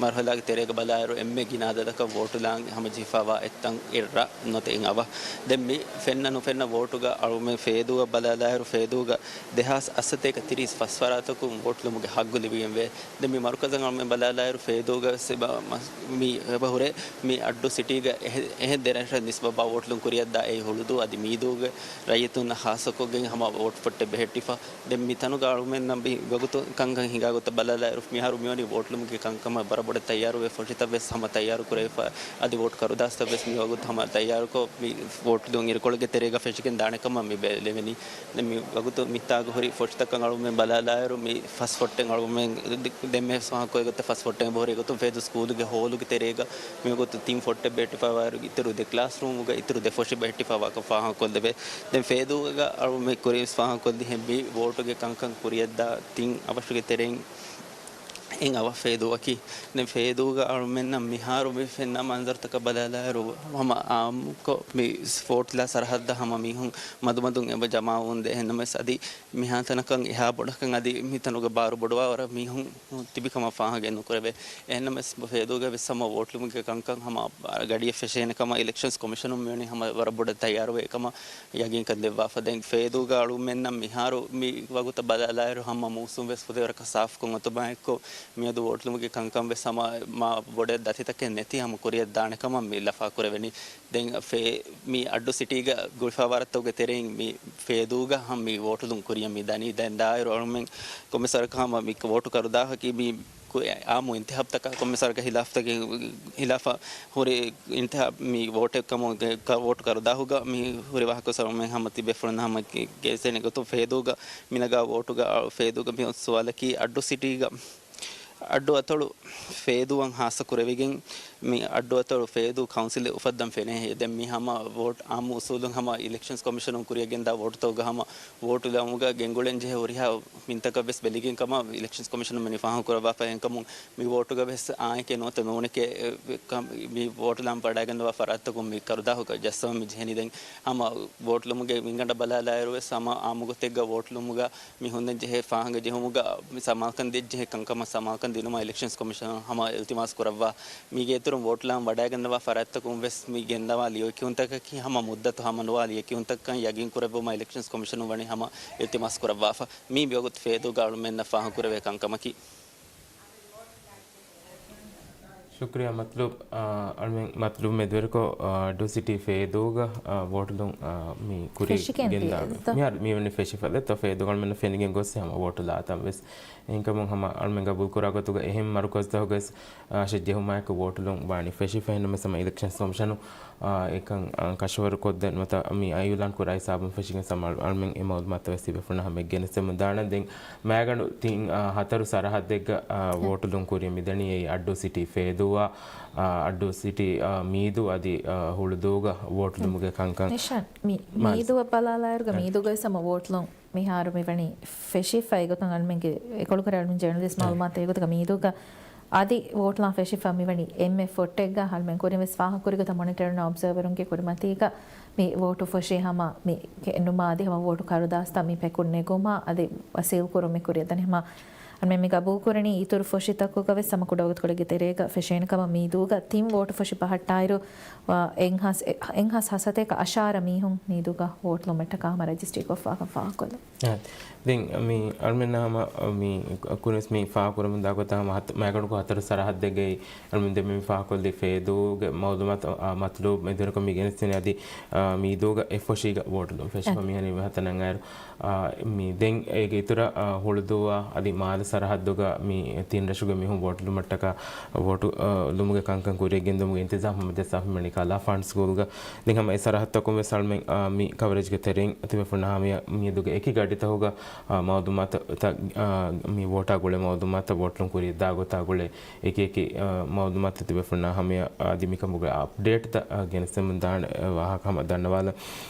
މަރުހަލާގެ ތެރޭގަ ބަލާއިރު، އެންމެ ގިނަ އަދަދަކަށް ވޯޓުލާން ހަމަޖެހިފަވާ އެއްތަން އެއްރަށް ނުވަތަ އެއް އަވަށް. ދެން މި ފެންނަ ނުފެންނަ ވޯޓުގަ އަޅުމެން ފޭދޫއަށް ބަލާލާއިރު، ފޭދޫގަ ދެހާސް އަށްސަތޭކަ ތިރީސް ފަސް ފަރާތަކުން ވޯޓުލުމުގެ ހައްގު ލިބިގެންވޭ. ދެން މި މަރުކަޒަށް އަޅުމެން ބަލާލާއިރު، ފޭދޫގަ ވެސް އެބަ މަ-، މި އެބަ ހުރޭ މި އައްޑޫ ސިޓީގަ އެހެ-، އެހެން ދެ ރަށަށް ނިސްބަތްވާ ވޯޓުލުން ކުރިއަށްދާ އެ ހުޅުދޫ އަދި މީދޫގެ ރައްޔިތުންނަށް ހާއްސަކޮށްގެން ހަމަ ވޯޓު ފޮށްޓެއް ބެހެއްޓިފަ. ދެން މި ތަނުގަ އަޅުމެންނަށް މި ވަގުތު ކަންކަން ހިނގާ ގޮތަށް ބަލާލާއިރު، މިހާރު މިވަނީ ވޯޓުލުމުގެ ކަންކަމަށް ވަރަށް ބޮޑަށް ތައްޔާރުވެ، ފޮށިތައް ވެސް ހަމަ ތައްޔާރު ކުރެވިފަ، އަދި ވޯޓު ކަރުދާސްތައް ވެސް މި ވަގުތު ހަމަ ތައްޔާރުކޮށް، މި ވޯޓު ދުން އިރުކޮޅުގެ ތެރޭގަ ފެށިގެން ދާނެ ކަމަށް މި ބެލެވެނީ. ދެން މި ވަގުތު މިތާގަ ހުރި ފޮށިތަކަށް އަޅުމެން ބަލާލާއިރު، މި ފަސް ފޮށްޓެއް އަޅުމެން ދެ-، ދެންމެ ފާހަގަކޮށް ގޮތަށް ފަސް ފޮށްޓެއް ބޮހުރި ގޮތުން ފޭދޫ ސްކޫލުގެ ހޯލުގެ ތެރޭގަ މި ވަގުތު ތިން ފޮށްޓެއް ބެހެއްޓިފަވާއިރު، އިތުރު ދެ ކްލާސް ރޫމުގަ އިތުރު ދެ ފޮށި ބެހެއްޓިފަވާކަން ފާހަގަކޮށްލެވޭ. ދެން ފޭދޫގަ އަޅުމެން ކުރިން ފާހަގަކޮށްލިހެން މި ވޯޓުގެ ކަންކަން ކުރިއަށްދާ ތިން އަވަށުގެ ތެރެއިން އެއް އަވަށް ފޭދޫއަކީ. ދެން ފޭދޫގަ އަޅުމެންނަށް މިހާރު މި ފެންނަ މަންޒަރުތަކަށް ބަލާލާއިރު، ހަމަ އާއްމުކޮށް މި ވޯޓުލާ ސަރަހައްދަށް ހަމަ މީހުން މަދުމަދުން އެބަ ޖަމާވަމުންދޭ. އެހެންނަމަވެސް އަދި މިހާތަނަކަށް އެހާ ބޮޑަކަށް އަދި މިތަނުގެ ބާރު ބޮޑުވާވަރަށް މީހުން ތިބި ކަމަށް ފާހަގައެއް ނުކުރެވޭ. އެހެންނަމަވެސް ފޭދޫގަ ވެސް ހަމަ ވޯޓުލުމުގެ ކަންކަން ހަމަ ގަޑިއަށް ފެށޭނެ ކަމަށް އިލެކްޝަންސް ކޮމިޝަނުން މިވަނީ ހަމަ ވަރަށް ބޮޑަށް ތައްޔާރުވެ އެކަމަށް ޔަގީންކަން ދެއްވާފަ. ދެން ފޭދޫގަ އަޅުމެންނަށް މިހާރު މި ވަގުތަށް ބަލާލާއިރު ހަމަ މޫސުން ވެސް ފުދޭވަރަކަށް ސާފުކޮށް އޮތުމާއެއްކޮށް، މިއަދު ވޯޓުލުމުގެ ކަންކަން ވެސް ހަމަ މާ ބޮޑެއް ދަތިތަކެއް ނެތި ހަމަ ކުރިއަށް ދާނެ ކަމަށް މި ލަފާ ކުރެވެނީ. ދެން ފޭ-، މި އައްޑޫ ސިޓީގަ ގުޅިފަވާރަތަކުގެ ތެރެއިން މި ފޭދޫގަ ހަމަ މި ވޯޓުލުން ކުރިއަށް މި ދަނީ. ދެން ދާއިރު އަޅުމެން ކޮންމެސް ވަރަކަށް ހަމަ މި ވޯޓު ކަރުދާހަކީ މި ކު-، އާއްމު އިންތިހާބްތަކަށް ކޮންމެސް ވަރަކަށް ހިލާފްތަކެއް، ހިލާފަށް ހުރި އިންތިހާބް މި ވޯޓެއް ކަމުގެ ކަ-، ވޯޓު ކަރުދާހުގަ މި ހުރި ވާހަކަ ސަރުމެން ހަމަ ތިބޭފުޅުން ހަމަ ގެ-، ގެނެސްދޭނެ ގޮތުން ފޭދޫގަ މި ނަގާ ވޯޓުގަ އަ-، ފޭދޫގަ މި ސުވާލަކީ އައްޑޫ ސިޓީގަ އައްޑޫ އަތޮޅު ފޭދޫއަށް ހާއްސަ ކުރެވިގެން، މި އައްޑޫ އަތޮޅު ފޭދޫ ކައުންސިލެއް އުފައްދަން ފެނޭ. ދެން މި ހަމަ ވޯޓް އާއްމު އުސޫލުން ހަމަ އިލެކްޝަންސް ކޮމިޝަނުން ކުރިއަށް ގެންދާ ވޯޓުތަކުގަ ހަމަ ވޯޓު ލައުމުގަ ގެންގުޅެން ޖެހޭ ހުރިހާ މިންތަކަށް ވެސް ބެލިގެން ކަމަށް އިލެކްޝަންސް ކޮމިޝަނުން މި ފާހަގަކުރައްވާފަ. އެހެންކަމުން މި ވޯޓުގަ ވެސް އާނއެކޭ ނުވަތަ ނޫނެކޭ، އެ، ކަ-، މި ވޯޓު ލާން ވަޑައިގަންނަވާ ފަރާތްތަކުން މި ކަރުދާހުގަ ޖައްސަވަން މި ޖެހެނީ. ދެން ހަމަ ވޯޓުލުމުގެ މިންގަނޑަށް ބަލާލާއިރު ވެސް ހަމަ އާއްމު ގޮތެއްގަ ވޯޓުލުމުގަ މި ހުންނަން ޖެހޭ ފާހަގަ ޖެހުމުގަ މި ސަމާލުކަން ދޭން ޖެހޭ ކަންކަމަށް ސަމާލުކަން ދިނުމަށް އިލެކްޝަންސް ކޮމިޝަނަށް ހަމަ އިލްތިމާސް ކުރައްވާ. މީގެ އިތުރުން ވޯޓު ލާން ވަޑައިގަންނަވާ ފަރާތްތަކުން ވެސް މި ގެންނަވާ ލިޔެކިޔުންތަކަކީ ހަމަ މުއްދަތު ހަމަ ނުވާ ލިޔެކިޔުންތަކަކަށް ޔަގީން ކުރެއްވުމަށް އިލެކްޝަންސް ކޮމިޝަނުން ވަނީ ހަމަ އިލްތިމާސް ކުރައްވާފަ. މީ މިވަގުތު ފޭދޫގަ އަޅުމެންނަށް ފާހަގަކުރެވޭ ކަންކަމަކީ. ޝުކްރިޔާ މަތްލޫބް. އާ، އަޅުމެން މަތްލޫބް މެދުވެރިކޮށް، އާ، އައްޑޫ ސިޓީ ފޭދޫގަ، އާ، ވޯޓުލުން، އާ، މި ކުރި ފެށިގެން ގެންދާ ދިޔަ. މިހާރު މިވަނީ ފެށިފަ ދެއްތޯ ފޭދޫގަ އަޅުމެންނަށް ފެނިގެން ގޮސް ހަމަ ވޯޓު ލާތަން ވެސް. އެހެންކަމުން ހަމަ އަޅުމެން ގަބޫލުކުރާ ގޮތުގަ އެހެން މަރުކަޒުތަކުގަ ވެސް، އާ، ޝެއް ޖެހުމާއެކު ވޯޓުލުން ވާނީ ފެށިފަ. އެހެންނަމަވެސް ހަމަ އިލެކްޝަންސް ކޮމިޝަނު، އާ، އެކަން، އާ، ކަށަވަރު ކޮށްދޭން ނުވަތަ މި އިއުލާން ކުރާ ހިސާބުން ފެށިގެން ހަމަ އަޅު-، އަޅުމެން އެ މައުލޫމާތު ވެސް ތިބޭފުޅުންނަށް ހަމަ ގެނެސްދެމުން ދާނަން. ދެން މައިގަނޑު ތިން، އާ، ހަތަރު ސަރަހައްދެއްގަ، އާ، ވޯޓުލުން ކުރިއަށް މިދަނީ އެއީ އައްޑޫ ސިޓީ ފޭދޫއާ، އާ، އައްޑޫ ސިޓީ، އާ، މީދޫ އަދި، އާ، ހުޅުދޫގަ ވޯޓުލުމުގެ ކަންކަން. ނިޝާން، މި-، މާ-، މީދޫއަށް ބަލާލާއިރުގަ އެ. މީދޫގަ ވެސް ހަމަ ވޯޓުލުން މިހާރު މިވަނީ ފެށިފަ. އެގޮތުން އަޅުމެންގެ އެކޮޅުކުރެ އަޅުމެން ޖަނަލިސްޓް އެ. މައުލޫމާތު އެގޮތުގަ މީދޫގަ އަދި ވޯޓުލާން ފެށިފަ މިވަނީ އެންމެ ފޮށްޓެއްގަ. އަޅުމެން ކުރިން ވެސް ފާހަގަކުރި ގޮތަށް މޮނިޓަރުންނާ އޮބްޒަވަރުންގެ ކުރިމަތީގަ މި ވޯޓު ފޮށި ހަމަ މި ކެނޑުމާ އަދި ހަމަ ވޯޓު ކަރުދާސްތައް މި ޕެކުން ނެގުމާ އަދި ވަސީލް ކުރުން މި ކުރިއަށް ދަނީ. ހަމަ އަޅުމެން މި ގަބޫލު ކުރަނީ އިތުރު ފޮށިތަކުގަ ވެސް ހަމަ ކުޑަވަގުތުކޮޅެއްގެ ތެރޭގަ ފެށޭނެ ކަމަށް. މީދޫގަ ތިން ވޯޓު ފޮށި ބަހައްޓާއިރު، އާ، އެއްހާސް، އެ-، އެއްހާސް ހަސަތޭކަ އަށާރަ މީހުން މީދޫގަ ވޯޓުލުމަށްޓަކާ ހަމަ ރަޖިސްޓްރީ ކޮށްފާކަން ފާހަގަކޮށްލުން. އާ، ދެން މި އަޅުމެންނަށް ހަމަ މި ކުރިން ވެސް މި ފާހަގަކުރަމުންދާ ގޮތަށް ހަމަ ހަތަ-، މައިގަނޑުކޮށް ހަތަރު ސަރަހައްދެއްގައި އަޅުމެން ދެންމެ މި ފާހަގަކޮށްލީ ފޭދޫގެ މައުލޫމާތު، އާ، މަތްލޫބް މެދުވެރިކޮށް މި ގެނެސްދިނީ އަދި، އާ، މީދޫގަ އެއް ފޮށީގަ ވޯޓުލުން ފެށިފަ އަދި. މިހަނި ހަތަނަށް އައިރު، އާ، މި ދެން އޭގެ އިތުރަށް، އާ، ހުޅުދޫއާ އަދި މާލެ ސަރަހައްދުގަ މި ތިން ރަށުގެ މީހުން ވޯޓުލުމަށްޓަކާ ވޯޓު، އާ، ލުމުގެ ކަންކަން ކުރިއަށް ގެންދުމުގެ އިންތިޒާމް ހަމަޖައްސާފަ މިވަނީ ކަލާފާން ސްކޫލްގަ. ދެން ހަމަ އެ ސަރަހައްދުތަކުން ވެސް އަޅުމެން، އާ، މި ކަވަރޭޖްގެ ތެރެއިން ތިބޭފުޅުންނަށް ހަމަޔަށް މިއަދުގެ އެކި ގަޑިތަކުގަ، އާ، މައުލޫމާތުތައް، އާ، މި ވޯޓާ ގުޅޭ މައުލޫމާތުތައް ވޯޓުލުން ކުރިއަށްދާ ގޮތާ ގުޅޭ އެކި އެކި، އާ، މައުލޫމާތު ތިބޭފުޅުންނާ ހަމަޔަށް އަދި މިކަމުގެ އަޕްޑޭޓްތައް، އާ، ގެނެސްދެމުން ދާނެ، އާ، ވާހަކަ ހަމަ ދަންނަވާލަން.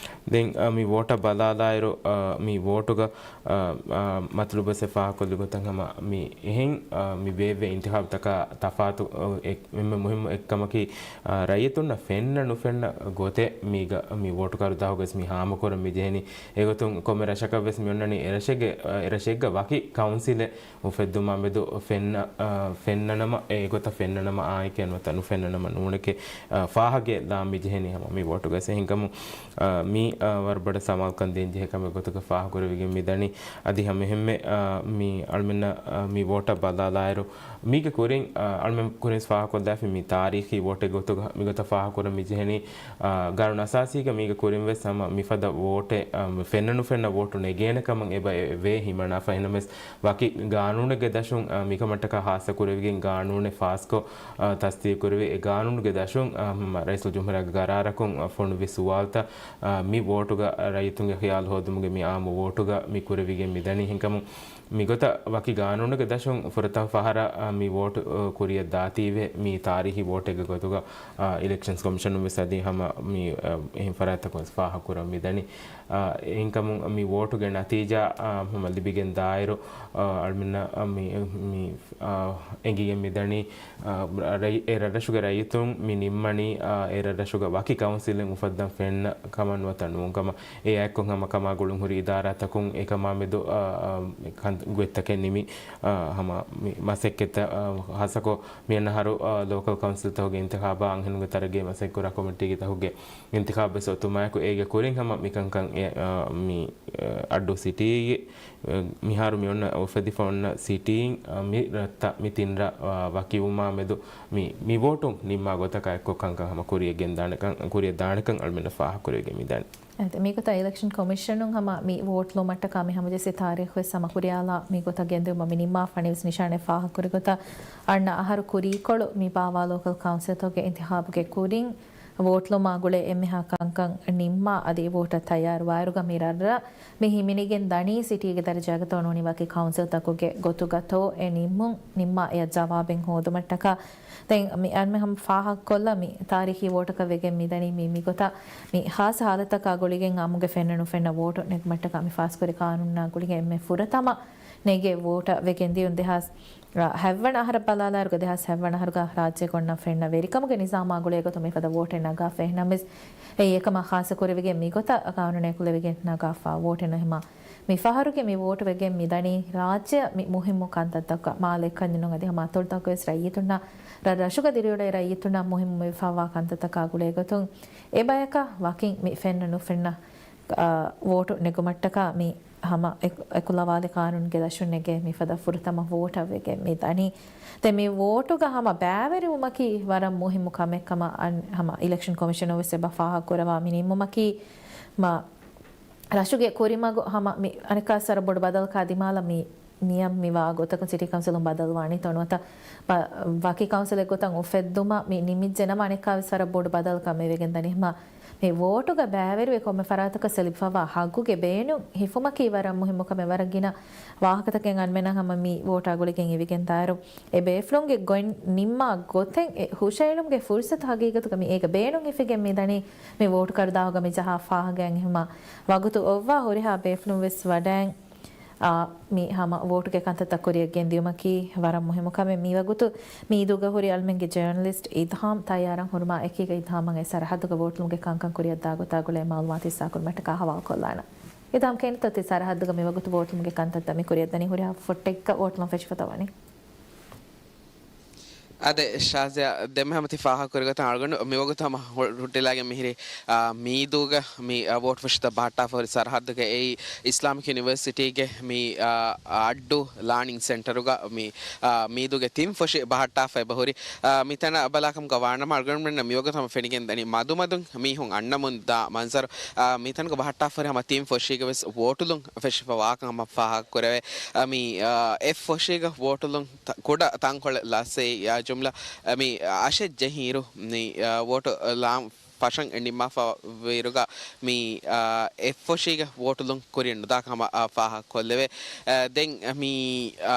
ދެން، އާ، މި ވޯޓަށް ބަލާލާއިރު، އާ، މި ވޯޓުގަ، އާ، އާ، މަތްލޫބު ވެސް ފާހަގަކޮށްލި ގޮތަށް ހަމަ މި އެހެން، އާ، މި ބޭއްވޭ އިންތިހާބުތަކާ ތަފާތު، އާ، އެއް-، އެންމެ މުހިއްމު އެއްކަމަކީ، އާ، ރައްޔިތުންނަށް ފެންނަ ނުފެންނަ ގޮތެއް މީގަ މި ވޯޓު ކަރުދާހުގަ ވެސް މި ހާމަކުރަން މި ޖެހެނީ. އެގޮތުން ކޮންމެ ރަށަކަށް ވެސް މި އޮންނަނީ އެރަށެއްގެ، އާ، އެރަށެއްގަ ވަކި ކައުންސިލެއް އުފެއްދުމާ މެދު ފެންނަ، އާ، ފެންނަނަމަ، އެގޮތަށް ފެންނަނަމަ އާނއެކޭ ނުވަތަ ނުފެންނަނަމަ ނޫނެކޭ، އާ، ފާހަގައެއް ލާން މި ޖެހެނީ ހަމަ މި ވޯޓުގަ. އެހެންކަމުން، އާ، މީ، އާ، ވަރަށް ބޮޑަށް ސަމާލުކަން ދޭން ޖެހޭ ކަމެއް ގޮތުގަ ފާހަގަކުރެވިގެން މި ދަނީ. އަދި ހަމައެހެންމެ، އާ، މި އަޅުމެންނަށް، މި ވޯޓަށް ބަލާލާއިރު، މީގެ ކުރިން، އަ، އަޅުމެން ކުރިން ފާހަގަކޮށްލާފި މި ތާރީޚީ ވޯޓެއް ގޮތުގަ މިގޮތަށް ފާހަގަކުރަން މިޖެހެނީ، އަ، ގާނޫނު އަސާސީގަ މީގެ ކުރިން ވެސް ހަމަ މިފަދަ ވޯޓެއް، އަ، ފެންނަ ނުފެންނަ ވޯޓު ނެގޭނެ ކަމަށް އެބަ އެ ވޭ ހިމަނާފަ. އެހެންނަމަވެސް ވަކި ގާނޫނެއްގެ ދަށުން، އަ، މިކަމަށްޓަކާ ހާއްސަ ކުރެވިގެން ގާނޫނެއް ފާސްކޮށް، އަ، ތަސްދީގު ކުރެވި އެ ގާނޫނުގެ ދަށުން، އަ، ހަމަ ރައީސުލްޖުމްހޫރިއްޔާގެ ގަރާރަކުން، އަ، ފޮނުއްވި ސުވާލުތައް، އަ، މި ވޯޓުގަ ރައްޔިތުންގެ ޚިޔާލު ހޯދުމުގެ މި އާއްމު ވޯޓުގަ މި ކުރެވިގެން މިދަނީ. ހެންކަމުން މިގޮތަށް ވަކި ގާނޫނުގެ ދަށުން ފުރަތަމަ ފަހަރަށް، އަ، މި ވޯޓު، އަ، ކުރިއަށް ދާތީވެ މި ތާރީޚީ ވޯޓެއްގެ ގޮތުގަ، އަ، އިލެކްޝަންސް ކޮމިޝަނުން ވެސް އަދި ހަމަ މި، އަ، އެހެން ފަރާތްތަކުން ވެސް ފާހަގަކުރަން މިދަނީ. އަ، އެހެންކަމުން މި ވޯޓުގެ ނަތީޖާ، އަ، ހަމަ ލިބިގެން ދާއިރު، އަ، އަޅުމެންނަށް، އަ، މި، މި، އަ، އެނގިގެން މިދަނީ، އަ، ރައި-، އެ ރަށްރަށުގެ ރައްޔިތުން މި ނިންމަނީ، އަ، އެ ރަށްރަށުގަ ވަކި ކައުންސިލެއް އުފައްދަން ފެންނަ ކަމަށް ނުވަތަ ނޫން ކަމަށް. އެ އާއެއްކޮށް ހަމަ ކަމާ ގުޅުން ހުރި އިދާރާތަކުން އެކަމާ މެދު، އަ، އަ، ކަން-، ގޮތްތަކެއް ނިމި، އަ، ހަމަ މި މަސައްކަތްތައް، އަ، ހާއްސަކޮށް މިއަންނަ އަހަރު، އަ، ލޯކަލް ކައުންސިލްތަކުގެ އިންތިޚާބާ އަންހެނުންގެ ތަރައްގީ މަސައްކަތްކުރާ ކޮމިޓީގެ ތަކުގެ އިންތިޚާބު ވެސް އޮތުމާއެކު، އޭގެ ކުރިން ހަމަ މިކަންކަން އެ، އަ، މި، އަ، އައްޑޫ ސިޓީގެ، އަ، މިހާރު މި އޮންނަ އުފެދިފަ އޮންނަ ސިޓީއިން، އަ، މި ރަށްތައް މި ތިން ރަށް، އަ، ވަކިވުމާ މެދު މި، މި ވޯޓުން ނިންމާ ގޮތަކާ އެއްކޮށް ކަންކަން ހަމަ ކުރިއަށް ގެންދާނެކަން، ކުރިއަށް ދާނެކަން އަޅުމެންނަށް ފާހަގަކުރެވިގެން މިދަނީ. އެ، މިގޮތަށް އިލެކްޝަން ކޮމިޝަނުން ހަމަ މި ވޯޓް ލުމަށްޓަކާ މި ހަމަޖެއްސި ތާރީޚު ވެސް ހަމަ ކުރިއަށްލާ މިގޮތަށް ގެންދިއުމަށް މި ނިންމާފަނި ވެސް ނިޝާނެއް ފާހަގަކުރި ގޮތަށް، އަންނަ އަހަރު ކުރީކޮޅު މި ބާވާ ލޯކަލް ކައުންސިލްތަކުގެ އިންތިޚާބުގެ ކުރިން ވޯޓް ލުމާ ގުޅޭ އެންމެހާ ކަންކަން ނިންމާ އަދި ވޯޓަށް ތައްޔާރުވާއިރުގަ މި ރަށްރަށް މި ހިމެނިގެން ދަނީ ސިޓީގެ ދަރަޖާގަތޯ ނޫނީ ވަކި ކައުންސިލްތަކުގެ ގޮތުގަތޯ އެ ނިންމުން ނިންމާ އެއަށް ޖަވާބެއް ހޯދުމަށްޓަކާ. ދެން މި އަންމެ ހަމަ ފާހަގަކޮށްލާ މި ތާރީޚީ ވޯޓަކަށް ވެގެން މިދަނީ މި، މިގޮތަށް މި ހާއްސަ ހާލަތަކާ ގުޅިގެން އާއްމުގެ ފެންނަ ނުފެންނަ ވޯޓު ނެގުމަށްޓަކާ މި ފާސްކުރި ޤާނޫނާ ގުޅިގެން އެންމެ ފުރަތަމަ ނެގޭ ވޯޓަށް ވެގެން ދިޔުން ދެހާސް ހައެއްވަނަ އަހަރަށް ބަލާލާއިރުގަ ދެހާސް ހައެއްވަނަ އަހަރުގަ ރާއްޖޭގަ އޮންނަ ފެންނަ ވެރިކަމުގެ ނިޒާމާ ގުޅޭގޮތުން މިފަދަ ވޯޓެއް ނަގާފަ. އެހެންނަމަވެސް އެއީ އެކަމާ ޚާއްޞަކުރެވިގެން މިގޮތަށް ޤާނޫނެއް ކުލެވިގެން ނަގާފަ ވޯޓެއް ނޫން. މި ފަހަރުގެ މި ވޯޓު ވެގެން މިދަނީ ރާއްޖެއަށް މި މުހިއްމު ކަންތައްތަކަށް މާލެ އެކަންޏެއް ނޫން އަދި ހަމަ އަތޮޅުތަކުގަވެސް ރައްޔިތުންނަށް ރަށްރަށުގަ ދިރިއުޅޭ ރައްޔިތުންނަށް މުހިއްމުވެފައިވާ ކަންތައްތަކާ ގުޅޭގޮތުން އެބަޔަކަށް ވަކިން މި ފެންނަ ނުފެންނަ، އާ، ވޯޓު ނެގުމަށްޓަކާ މި ހަމަ އެ-، އެކުލަވާލި ޤާނޫނުގެ ދަށުން ނެގޭ މިފަދަ ފުރަތަމަ ވޯޓަށް ވެގެން މި ދަނީ. ދެން މި ވޯޓުގަ ހަމަ ބައިވެރިވުމަކީ ވަރަށް މުހިއްމު ކަމެއް ކަމަށް އަން-، ހަމަ އިލެކްޝަން ކޮމިޝަނުން ވެސް އެބަ ފާހަގަކުރައްވާ މި ނިންމުމަކީ މަ ރަށުގެ ކުރިމަގު ހަމަ މި އަނެއްކާވެސް ވަރަށް ބޮޑު ބަދަލަކާ ދިމާލަށް މި ނިޔަމް މިވާ ގޮތަކުން ސިޓީ ކައުންސިލުން ބަދަލުވާނީތޯ ނުވަތަ ބަ-، ވަކި ކައުންސިލެއް ގޮތަށް އުފެއްދުމަށް މި ނިމިއްޖެ ނަމަ އަނެއްކާވެސް ވަރަށް ބޮޑު ބަދަލަކަށް މިވެގެން ދަނީ. ހަމަ މި ވޯޓުގަ ބައިވެރިވެ ކޮންމެ ފަރާތަކަށް ލިބިފައިވާ ހައްގުގެ ބޭނުން ހިފުމަކީ ވަރަށް މުހިއްމު ކަމެއް. ވަރަށް ގިނަ ވާހަކަތަކެއް އަންމެނަށް ހަމަ މި ވޯޓާ ގުޅިގެން އިވިގެން ދާއިރު އެ ބޭފުޅުންގެ ގޮތް ނިންމާ ގޮތެއް އެ ހުށައެޅުމުގެ ފުރުސަތު ހަގީގަތުގަ މި އޭގަ ބޭނުން ހިފިގެން މި ދަނީ މި ވޯޓު ކަރުދާހުގަ މި ޖަހާ ފާހަގައިން. އެހެންމަ ވަގުތު އޮއްވާ ހުރިހާ ބޭފުޅުން ވެސް ވަޑައިން އާ، މި ހަމަ ވޯޓުގެ ކަންތައްތައް ކުރިއަށް ގެންދިއުމަކީ ވަރަށް މުހިއްމު ކަމެއް. މިވަގުތު މީދޫގަ ހުރި އަޅުމެންގެ ޖާނަލިސްޓް އިދްހާމް ތައްޔާރަށް ހުރުމާ އެކީގަ އިދްހާމަށް އެ ސަރަހައްދުގަ ވޯޓުލުމުގެ ކަންކަން ކުރިއަށްދާ ގޮތާ ގުޅޭ މައުލޫމާތު ހިއްސާކުރުމަށްޓަކާ ހަވާލުކޮށްލާނަން. އިދްހާމް ކިހިނެއްތޯ ތި ސަރަހައްދުގަ މިވަގުތު ވޯޓުލުމުގެ ކަންތައްތައް މި ކުރިއަށްދަނީ ހުރިހާ ފޮށްޓެއްގަ ވޯޓުލުން ފެށިފަ ތަވަނީ؟ އާދެ، ޝާޒިޔާ، ދެންމެ ހަމަ ތި ފާހަގަކުރި ގޮތަށް އަޅުގަނޑު މިވަގުތު ހަމަ ހު-، ހުއްޓިލާގެން މިހިރީ، އާ، މީދޫގަ މި، އާ، ވޯޓު ފެށިތައް ބަހައްޓާފަ ހުރި ސަރަހައްދުގަ އެއީ އިސްލާމިކް ޔުނިވަރސިޓީގެ މި، އާ، އައްޑޫ ލާނިން ސެންޓަރުގަ މި، އާ، މީދޫގެ ތިން ފޮށި ބަހައްޓާފަ އެބަހުރި. އާ، މިތަނަށް ބަލާކަމުގަ ވާނަމަ އަޅުގަނޑުމެންނަށް މިވަގުތު ހަމަ ފެނިގެން ދަނީ މަދުމަދުން މީހުން އަންނަމުން ދާ މަންޒަރު. އާ، މިތަނުގަ ބަހައްޓާފަ ހުރި ހަމަ ތިން ފޮށީގަ ވެސް ވޯޓުލުން ފެށިފަ ވާކަން ހަމަ ފާހަގަކުރެވޭ. އާ، މި، އާ، އެއް ފޮށީގަ ވޯޓުލުން ތަ-، ކުޑަ ތަންކޮޅެއް ލަސްވެ، އާ، ޖުމްލަ، އަ، މި، އަށެއް ޖެހިއިރު، މި، އާ، ވޯޓު، އާ، ލާން ފަށަން ނިންމާފަ ވިއިރުގަ މި، އާ، އެއް ފޮށީގަ ވޯޓުލުން ކުރިއަށް ނުދާކަން ހަމަ، އާ، ފާހަގަކޮށްލެވޭ. އާ، ދެން މި، އާ،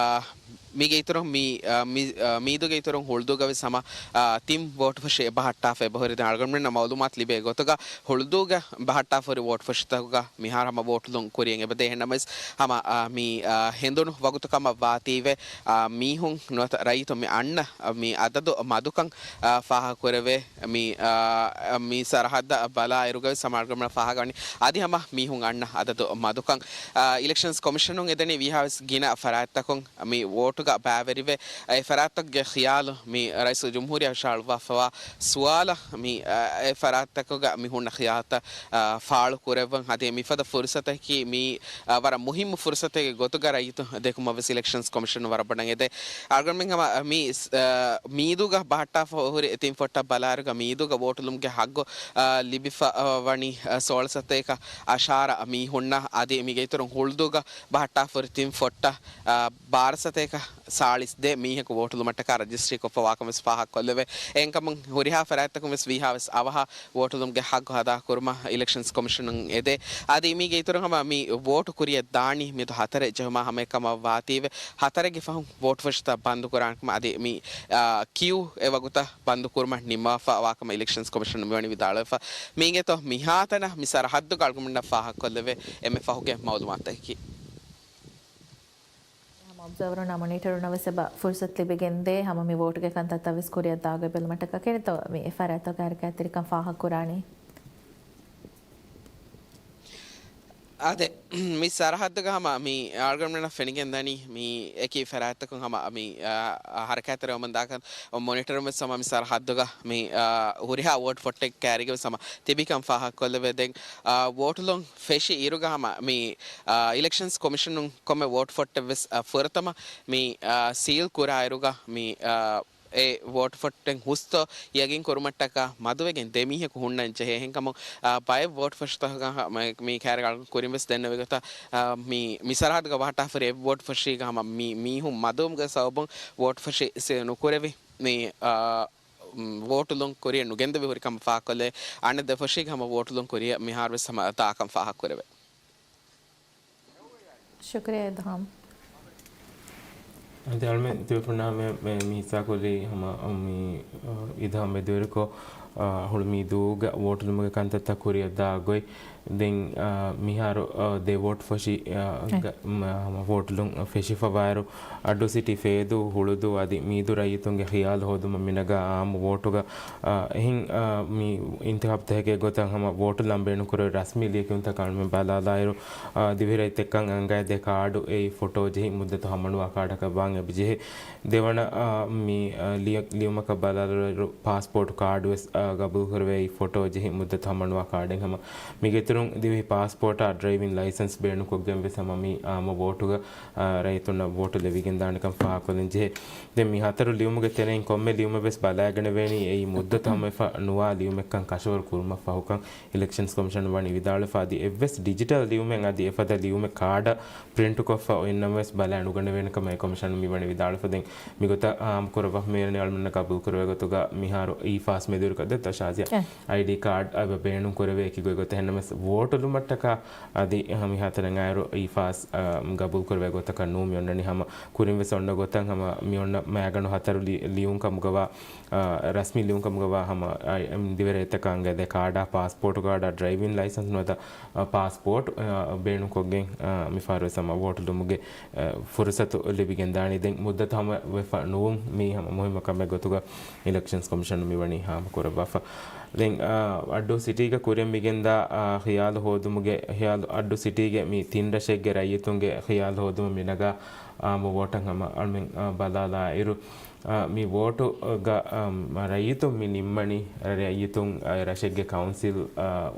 މީގެ އިތުރުން މި، އާ، މި، އާ، މީދޫގެ އިތުރުން ހުޅުދޫގަ ވެސް ހަމަ، އާ، ތިން ވޯޓު ފޮށި އެބަހައްޓާފަ އެބަހުރި. ދެން އަޅުގަނޑުމެންނަށް މައުލޫމާތު ލިބޭ ގޮތުގަ ހުޅުދޫގަ ބަހައްޓާފަ ހުރި ވޯޓު ފޮށިތަކުގަ މިހާރު ހަމަ ވޯޓުލުން ކުރިއަށް އެބަދޭ. އެހެންނަމަވެސް ހަމަ، އާ، މި، އާ، ހެނދުނު ވަގުތު ކަމަށް ވާތީވެ، އާ، މީހުން ނުވަތަ ރައްޔިތުން މި އަންނަ، އާ، މި އަދަދު މަދުކަން، އާ، ފާހަގަކުރެވޭ. މި، އާ، މި ސަރަހައްދަށް ބަލާއިރުގަވެސް ހަމަ އަޅުގަނޑުމެންނަށް ފާހަގަވަނީ އަދި ހަމަ މީހުން އަންނަ އަދަދު މަދުކަން. އާ، އިލެކްޝަންސް ކޮމިޝަނުން އެދެނީ ވީހާވެސް ގިނަ ފަރާތްތަކުން މި ވޯޓު ގަ ބައިވެރިވެ، އެ ފަރާތްތަކުގެ ޚިޔާލު މި ރައީސުލްޖުމްހޫރިއްޔާ ހުށަހަޅުއްވާފަވާ ސުވާލަށް މި، އެ ފަރާތްތަކުގަ މި ހުންނަ ޚިޔާލުތައް، އާ، ފާޅު ކުރެއްވަން. އަދި މިފަދަ ފުރުސަތަކީ މި، އާ، ވަރަށް މުހިއްމު ފުރުސަތެއްގެ ގޮތުގަ ރައްޔިތުން ދެކުމަށް ވެސް އިލެކްޝަންސް ކޮމިޝަނުން ވަރަށް ބޮޑަށް އެދޭ. އަޅުގަނޑުމެން ހަމަ މި، އާ، މީދޫގަ ބަހައްޓާފަ ހުރި ތިން ފޮއްޓަށް ބަލާއިރުގަ މީދޫގަ ވޯޓުލުމުގެ ހައްގު، އާ، ލިބިފަ، އާ، ވަނީ، އާ، ސޯޅަ ސަތޭކަ އަށާރަ މީހުންނަށް. އަދި މީގެ އިތުރުން ހުޅުދޫގަ ބަހައްޓާފަ ހުރި ތިން ފޮއްޓަށް، އާ، ބާރަ ސަތޭކަ ސާޅީސް ދެ މީހަކު ވޯޓުލުމަށްޓަކާ ރަޖިސްޓްރީ ކޮށްފަ ވާކަމަށް ފާހަގަކޮށްލެވޭ. އެހެންކަމުން ހުރިހާ ފަރާތްތަކުން ވެސް ވީހާވެސް އަވަހަށް ވޯޓުލުމުގެ ހައްގު ހަދާ ކުރުމަށް އިލެކްޝަންސް ކޮމިޝަނުން އެދޭ. އަދި މީގެ އިތުރުން ހަމަ މި ވޯޓު ކުރިއަށް ދާނީ މިއަދު ހަތަރެއް ޖެހުމާ ހަމައެކަމަށް ވާތީވެ، ހަތަރެއްގެ ފަހުން ވޯޓު ފޮށިތައް ބަންދު ކުރާނެކަމަށް އަދި މި، އާ، ކިއު އެ ވަގުތަށް ބަންދު ކުރުމަށް ނިންމާފަ ވާކަމަށް އިލެކްޝަންސް ކޮމިޝަނުން މިވަނީ ވިދާޅުވެފަ. މީގެތޯ މިހާތަނަށް މި ސަރަހައްދުގަ އަޅުގަނޑުމެންނަށް ފާހަގަކޮށްލެވޭ އެންމެ ފަހުގެ މައުލޫމާތަކަކީ. ހަމަ އޮބްޒާވަރުންނާ މޮނިޓަރުންނަށް ވެސް އެބަ ފުރުސަތު ލިބިގެންދޭ، ހަމަ މި ވޯޓުގެ ކަންތައްތައް ވެސް ކުރިއަށް ދާގޮތް ބެލުމަށްޓަކާ. ކިހިނެއްތޯ މި އެ ފަރާތްތަކުގެ ހަރަކާތްތެރިކަން ފާހަގަކުރާނީ؟ އާދެ، މި ސަރަހައްދުގަ ހަމަ މި އަޅުގަނޑުމެންނަށް ފެނިގެންދަނީ މި އެކި ފަރާތްތަކުން ހަމަ މި، އާ، ހަރަކާތްތެރިވަމުންދާކަން މޮނިޓަރުން ވެސް ހަމަ މި ސަރަހައްދުގަ މި، އާ، ހުރިހާ ވޯޓު ފޮއްޓެއް ކައިރީގަ ވެސް ހަމަ ތިބިކަން ފާހަގަކޮށްލެވޭ. ދެން، އާ، ވޯޓުލުން ފެށި އިރުގަ ހަމަ މި، އާ، އިލެކްޝަންސް ކޮމިޝަނުން ކޮންމެ ވޯޓު ފޮއްޓެއް ވެސް، އާ، ފުރަތަމަ މި، އާ، ސީލް ކުރާ އިރުގަ މި، އާ، އެ ވޯޓު ފޮއްޓެއް ހުސްތޯ ޔަގީން ކުރުމަށްޓަކާ މަދުވެގެން ދެ މީހަކު ހުންނަން ޖެހޭ. އެހެންކަމުން، އާ، ބައެއް ވޯޓު ފޮށިތަކުގަ ހަ-، މަ-، މި ކައިރިގަ އަޅުގަނޑު ކުރިން ވެސް ދެންނެވި ގޮތަށް، އާ، މި، މި ސަރަހައްދުގަ ބަހައްޓާފަ ހުރި އެއް ވޯޓު ފޮށީގަ ހަމަ މި މީހުން މަދުވުމުގެ ސަބަބުން ވޯޓު ފޮށި ސީލް ނުކުރެވި. މި، އާ، މް، ވޯޓުލުން ކުރިއަށް ނުގެންދެވި ހުރި ކަމަށް ފާހަގަކޮށްލެވޭ. އަނެއް ދެ ފޮށީގަ ހަމަ ވޯޓުލުން ކުރިއަށް މިހާރު ވެސް ހަމަ ދާކަން ފާހަގަކުރެވޭ. ޝުކުރިއްޔާ އިލްހާމް. އަދި އަޅުމެން ތިބޭފުޅުންނާ މެ-، މެ-، މި ހިއްސާކޮށްލީ ހަމަ މި، އަ، އިލްހާމް މެދުވެރިކޮށް، އަ، ހުޅުމީދޫގަ ވޯޓުލުމުގެ ކަންތައްތައް ކުރިއަށް ދާ ގޮތް. ދެން، އަ، މިހާރު، އަ، ދެ ވޯޓު ފޮށި، އަ، އެ. ގަ-، މަ-، ހަމަ ވޯޓުލުން ފެށިފަވާއިރު، އައްޑޫ ސިޓީ ފޭދޫ، ހުޅުދޫ އަދި މީދޫ ރައްޔިތުންގެ ޚިޔާލު ހޯދުމަށް މިނަގާ އާއްމު ވޯޓުގަ، އާ، އެހެން، އާ، މި އިންތިޚާބުތަކެއްގެ ގޮތަށް ހަމަ ވޯޓު ލަން ބޭނުންކުރެވޭ ރަސްމީ ލިޔެކިޔުންތަކަށް އަޅުމެން ބަލާލާއިރު، އާ، ދިވެހިރައްޔިތެއްކަން އަނގައިދޭ ކާޑު އެއީ ފޮޓޯ ޖެހި މުއްދަތު ހަމަނުވާ ކާޑަކަށް ވާން އެބަޖެހޭ. ދެވަނަ، އާ، މި، އާ، ލިޔެ-، ލިޔުމަކަށް ބަލާލާއިރު ޕާސްޕޯޓް ކާޑު ވެސް، އާ، ގަބޫލުކުރެވޭ އެއީ ފޮޓޯ ޖެހި މުއްދަތު ހަމަނުވާ ކާޑެއް ހަމަ. މީގެއިތުރުން ދިވެހި ޕާސްޕޯޓާ ޑްރައިވިން ލައިސަންސް ބޭނުންކޮށްގެން ވެސް ހަމަ މި އާއްމު ވޯޓުގަ އާ، ރައްޔިތުންނަށް ވޯޓު ލެވިގެންދާނެކަން ފާހަގަކޮށްލަން ޖެހޭ. ދެން މި ހަތަރު ލިޔުމުގެ ތެރެއިން ކޮންމެ ލިޔުމެއް ވެސް ބަލައިގަނެވޭނީ އެއީ މުއްދަތު ހަމަވެފަ ނުވާ ލިޔުމެއްކަން ކަށަވަރު ކުރުމަށް ފަހުކަން އިލެކްޝަންސް ކޮމިޝަނުން ވަނީ ވިދާޅުވެފަ، އަދި އެއްވެސް ޑިޖިޓަލް ލިޔުމެއް އަދި އެފަދަ ލިޔުމެއް ކާޑަށް ޕްރިންޓުކޮށްފަ އޮތްނަމަވެސް ބަލައި ނުގަނެވޭނެ ކަމަށް އެ ކޮމިޝަނުން މިވަނީ ވިދާޅުވެފަ. ދެން މިގޮތަށް އާއްމުކުރައްވާފަ މިވަނީ އަޅުމެންނަށް ގަބޫލުކުރެވޭ ގޮތުގަ މިހާރު އީ ފާސް މެދުވެރިކޮށް ދެއްތޯ ޝާޒިޔާ؟ އެ. އައިޑީ ކާޑް އެބަ ބޭނުން ކުރެވޭ އެކި ގޮތް ގޮތަށް އެހެންނަމަވެސް ވޯޓުލުމަށްޓަކާ އަދި މިހާތަނަށް އައިރު އީ ފާސް، އާ، ގަބޫލުކުރެވޭ ގޮތަކަށް ނޫން މި އޮންނަނީ ހަމަ ކުރިން ވެސް އޮންނަ ގޮތަށް ހަމަ މި އޮންނަ މައިގަނޑު ހަތަރު ލި-، ލިޔުން ކަމުގަވާ، އާ، ރަސްމީ ލިޔުން ކަމުގަވާ ހަމަ، އާ، ދިވެހިރައްޔިތަކަށް އަނގައިދޭ ކާޑާ، ޕާސްޕޯޓު ކާޑާ، ޑްރައިވިން ލައިސަންސް ނުވަތަ، އާ، ޕާސްޕޯޓް، އާ، ބޭނުންކޮށްގެން، އާ، މި ފަހަރު ވެސް ހަމަ ވޯޓުލުމުގެ، އާ، ފުރުސަތު ލިބިގެންދާނީ. ދެން މުއްދަތު ހަމަވެފަ ނުވުން މީ ހަމަ މުހިއްމު ކަމެއް ގޮތުގަ އިލެކްޝަންސް ކޮމިޝަނުން މިވަނީ ހާމަކުރައްވާފަ. ދެން، އާ، އައްޑޫ ސިޓީގަ ކުރިއަށް މިގެންދާ، އާ، ޚިޔާލު ހޯދުމުގެ، ޚިޔާލު، އައްޑޫ ސިޓީގެ މި ތިން ރަށެއްގެ ރައްޔިތުންގެ ޚިޔާލު ހޯދުމަށް މިނަގާ އާއްމު ވޯޓަށް ހަމަ އަޅުމެން، އާ، ބަލާލާއިރު، އާ، މި ވޯޓުގަ، އާ، ރައްޔިތުން މި ނިންމަނީ، ރައްޔިތުން، އާ، ރަށެއްގެ ކައުންސިލް، އާ،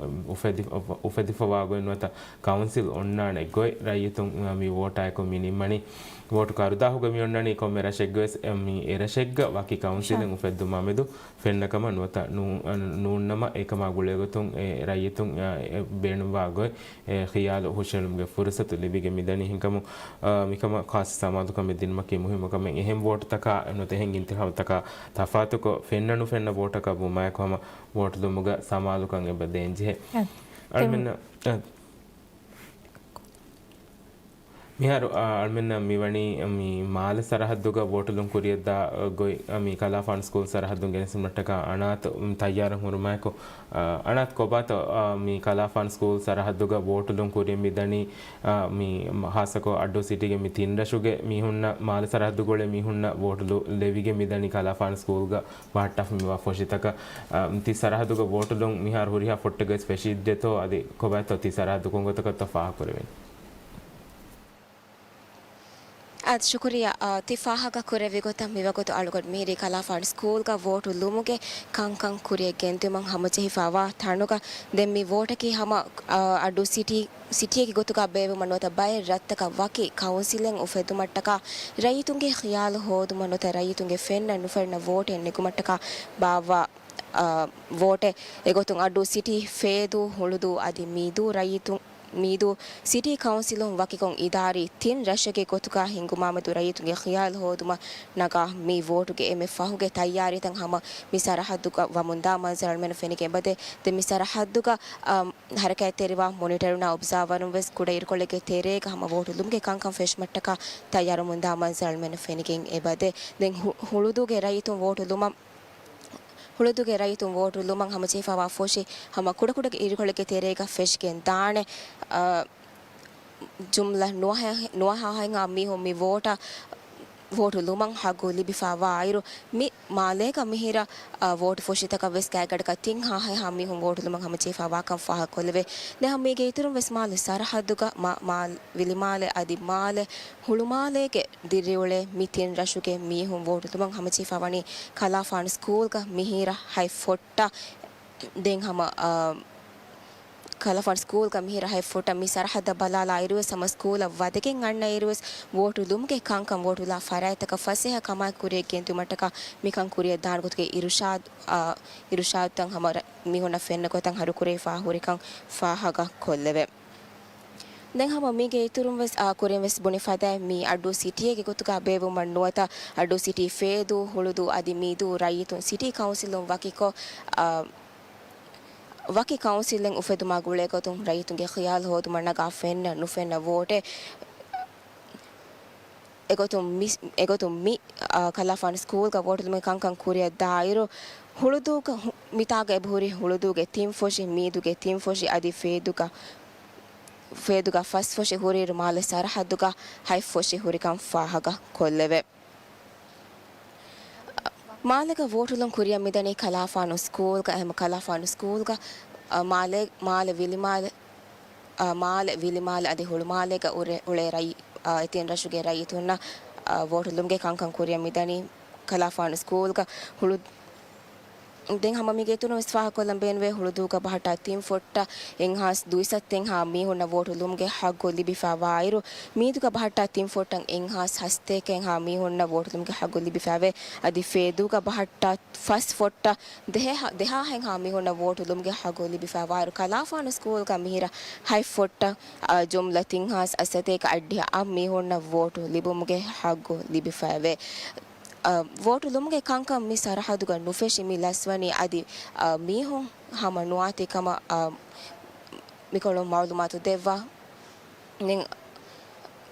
އުފެދި-، އުފެދިފަވާ ގޮތް ނުވަތަ ކައުންސިލް އޮންނާނެ ގޮތް ރައްޔިތުން، އާ، މި ވޯޓާއެކު މި ނިންމަނީ. ވޯޓު ކަރުދާހުގަ މި އޮންނަނީ ކޮންމެ ރަށެއްގަ ވެސް، އެ، މި އެ ރަށެއްގަ ވަކި ކައުންސިލެއް އުފެއްދުމާ މެދު ފެންނަ ކަމަށް ނުވަތަ ނޫ-، އަ، ނޫންނަމަ އެކަމާ ގުޅޭގޮތުން އެ ރައްޔިތުން، އަ، އެ ބޭނުންވާ ގޮތް އެ ޚިޔާލު ހުށަހެޅުމުގެ ފުރުސަތު ލިބިގެން މިދަނީ. އެހެންކަމުން، އަ، މިކަމަށް ޚާއްޞަ ސަމާލުކަމެއް ދިނުމަކީ މުހިއްމު ކަމެއް. އެހެން ވޯޓުތަކާ ނުވަތަ އެހެން އިންތިޚާބުތަކާ ތަފާތުކޮށް، ފެންނަ ނުފެންނަ ވޯޓަކަށް ވުމާއެކު ހަމަ ވޯޓުލުމުގަ ސަމާލުކަން އެބަ ދޭންޖެހޭ. އަ، އަޅުމެންނަށް، އަ، މިހާރު، އާ، އަޅުމެންނަށް މިވަނީ މި މާލެ ސަރަހައްދުގަ ވޯޓުލުން ކުރިއަށްދާ ގޮތް، މި ކަލާފާނު ސްކޫލް ސަރަހައްދުން ގެނެސްދިނުމަށްޓަކާ އަނާތު، މް، ތައްޔާރު ހުރުމާއެކު، އާ، އަނާތު ކޮބާތޯ، އާ، މި ކަލާފާނު ސްކޫލް ސަރަހައްދުގަ ވޯޓުލުން ކުރިއަށް މިދަނީ، އާ، މި ހާއްސަކޮށް އައްޑޫ ސިޓީގެ މި ތިން ރަށުގެ މީހުންނަށް މާލެ ސަރަހައްދުގަ އުޅޭ މީހުންނަށް ވޯޓު ލެވިގެން މިދަނީ ކަލާފާނު ސްކޫލްގަ ބަހައްޓާފަ މިވާ ފޮށިތަކަށް، އާ، ތި ސަރަހައްދުގަ ވޯޓުލުން މިހާރު ހުރިހާ ފޮށްޓެއްގަވެސް ފެށިއްޖެތޯ އަދި ކޮބާތޯ ތި ސަރަހައްދު ކޮންގޮތަކަށްތޯ ފާހަގަކުރެވެނީ؟ އާ، ޝުކުރިއްޔާ. އާ، ތި ފާހަގަ ކުރެއްވި ގޮތަށް މިވަގުތު އަޅުގަނޑު މިހިރީ ކަލާފާނު ސްކޫލްގަ ވޯޓު ލުމުގެ ކަންކަން ކުރިއަށް ގެންދިއުމަށް ހަމަޖެހިފައިވާ ތަނުގަ. ދެން މި ވޯޓަކީ ހަމަ، އާ، އައްޑޫ ސިޓީ، ސިޓީއެއްގެ ގޮތުގަ ބޭއްވުމަށް ނުވަތަ ބައެއް ރަށްތަކަށް ވަކި ކައުންސިލެއް އުފެދުމަށްޓަކާ ރައްޔިތުންގެ ޚިޔާލު ހޯދުމަށް ނުވަތަ ރައްޔިތުންގެ ފެންނަ ނުފެންނަ ވޯޓެއް ނެގުމަށްޓަކާ ބާއްވާ، އާ، ވޯޓެއް. އެގޮތުން އައްޑޫ ސިޓީ، ފޭދޫ، ހުޅުދޫ އަދި މީދޫ ރައްޔިތުން މީދޫ ސިޓީ ކައުންސިލުން ވަކިކޮށް އިދާރީ ތިން ރަށެއްގެ ގޮތުގަ ހިނގުމާމެދު ރައްޔިތުންގެ ޚިޔާލު ހޯދުމަށް ނަގާ މި ވޯޓުގެ އެންމެ ފަހުގެ ތައްޔާރީތައް ހަމަ މި ސަރަހައްދުގަ ވަމުންދާ މަންޒަރު އަޅުމެންނަށް ފެނިގެން އެބަދޭ. ދެން މި ސަރަހައްދުގަ، އަ، ހަރަކާތްތެރިވާ މޮނިޓަރުންނާ އޮބްޒާވަރުން ވެސް ކުޑަ އިރުކޮޅެއްގެ ތެރޭގަ ހަމަ ވޯޓު ލުމުގެ ކަންކަން ފެށުމަށްޓަކާ ތައްޔާރުވަމުންދާ މަންޒަރު އަޅުމެންނަށް ފެނިގެން އެބަދޭ. ދެން ހު-، ހުޅުދޫގެ ރައްޔިތުން ވޯޓު ލުމަށް ހުޅުދޫގެ ރައްޔިތުން ވޯޓު ލުމަށް ހަމަޖެހިފައިވާ ފޮށި ހަމަ ކުޑަކުޑަ އިރުކޮޅެއްގެ ތެރޭގަ ފެށިގެން ދާނެ. އަ، ޖުމްލަ ނުވަހަ-، ނުވަހަހެއްހާ މީހުން މި ވޯޓަށް، ވޯޓު ލުމަށް ހައްގު ލިބިފައިވާ އިރު، މި މާލޭގަ މިހިރަ، އަ، ވޯޓު ފޮށިތަކަށް ވެސް ގާތްގަނޑަކަށް ތިން ހާހައެއްހާ މީހުން ވޯޓު ލުމަށް ހަމަޖެހިފައިވާކަން ފާހަގަކޮށްލެވޭ. ދެން މީގެ އިތުރުން ވެސް މާލެ ސަރަހައްދުގަ މާ-، މާލެ ވިލިމާލެ އަދި މާލެ ހުޅުމާލޭގެ ދިރިއުޅޭ މި ތިން ރަށުގެ މީހުން ވޯޓު ލުމަށް ހަމަޖެހިފައިވަނީ ކަލާފާނު ސްކޫލްގަ މިހިރަ ހަތް ފޮއްޓަށް. ދެން ހަމަ، އާ، ކަލާފާނު ސްކޫލްގަ މިހިރަ ހަތް ފޮއްޓަށް މި ސަރަހައްދަށް ބަލާލާ އިރުވެސް ހަމަ ސްކޫލަށް ވަދެގެން އަންނަ އިރުވެސް ވޯޓު ލުމުގެ ކަންކަން ވޯޓުލާ ފަރާތްތަކަށް ފަސޭހަ ކަމާއެކު ކުރިއަށް ގެންދިއުމަށްޓަކާ މިކަން ކުރިއަށް ދާން ގޮތުގެ އިރުޝާދު، އާ، އިރުޝާދުތައް ހަމަ ރަ-، މީހުންނަށް ފެންނަ ގޮތަށް ހަރުކުރެވިފާ ހުރިކަން ފާހަގަ ކޮށްލެވޭ. ދެން ހަމަ މީގެ އިތުރުން ވެސް، އާ، ކުރިން ވެސް ބުނި ފަދައިން މީ އައްޑޫ ސިޓީއެއްގެ ގޮތުގަ ބޭއްވުމަށް ނުވަތަ އައްޑޫ ސިޓީ ފޭދޫ، ހުޅުދޫ އަދި މީދޫ ރައްޔިތުން ސިޓީ ކައުންސިލުން ވަކިކޮށް، އާ، ވަކި ކައުންސިލެއް އުފެދުމާ ގުޅޭ ގޮތުން ރައްޔިތުންގެ ޚިޔާލު ހޯދުމަށް ނަގާ ފެންނަ ނުފެންނަ ވޯޓެއް އެގޮތުން މި، އެގޮތުން މި، އާ، ކަލާފާނު ސްކޫލްގަ ވޯޓުލުމުގެ ކަންކަން ކުރިއަށް ދާއިރު، ހުޅުދޫގަ ހު-، މިތާގަ އެބަހުރި ހުޅުދޫގެ ތިން ފޮށި، މީދޫގެ ތިން ފޮށި އަދި ފޭދޫގަ، ފޭދޫގަ ފަސް ފޮށި ހުރިއިރު، މާލެ ސަރަހައްދުގަ ހަތް ފޮށި ހުރިކަން ފާހަގަ ކޮށްލެވޭ. މާލޭގަ ވޯޓުލުން ކުރިއަށް މިދަނީ ކަލާފާނު ސްކޫލްގަ. އެހެން ކަލާފާނު ސްކޫލްގަ، އަ، މާލޭ، މާލެ ވިލިމާލެ، އަ، މާލެ ވިލިމާލެ އަދި ހުޅުމާލޭގަ އުރެ-، އުޅޭ ރައްޔި-، އަ، އެ ތިން ރަށުގެ ރައްޔިތުންނަށް، އަ، ވޯޓުލުމުގެ ކަންކަން ކުރިއަށް މިދަނީ ކަލާފާނު ސްކޫލްގަ. ހުޅު-، ދެން ހަމަ މީގެ އިތުރުން ވެސް ފާހަގަކޮށްލަން ބޭނުންވޭ، ހުޅުދޫގަ ބަހައްޓާ ތިން ފޮއްޓަށް އެއްހާސް ދުއިސައްތައެއްހާ މީހުންނަށް ވޯޓު ލުމުގެ ހައްގު ލިބިފައިވާއިރު، މީދޫގަ ބަހައްޓާ ތިން ފޮއްޓަށް އެއްހާސް ހަސަތޭކައެއްހާ މީހުންނަށް ވޯޓު ލުމުގެ ހައްގު ލިބިފައިވޭ. އަދި ފޭދޫގަ ބަހައްޓާ ފަސް ފޮއްޓަށް ދެހެ-، ދެހާހެއްހާ މީހުންނަށް ވޯޓު ލުމުގެ ހައްގު ލިބިފައިވާއިރު، ކަލާފާނު ސްކޫލްގަ މިހިރަ ހަތް ފޮއްޓަށް، އަ، ޖުމްލަ ތިންހާސް އަށްސަތޭކަ އަށްޑިހަ އަށް މީހުންނަށް ވޯޓު ލިބުމުގެ ހައްގު ލިބިފައެވެ. އަ، ވޯޓު ލުމުގެ ކަންކަން މި ސަރަހައްދުގަ ނުފެށި މި ލަސްވަނީ އަދި، އަ، މީހުން ހަމަ ނުވާތީ ކަމަށް، އަ، މިކޮޅުން މައުލޫމާތު ދެއްވާ.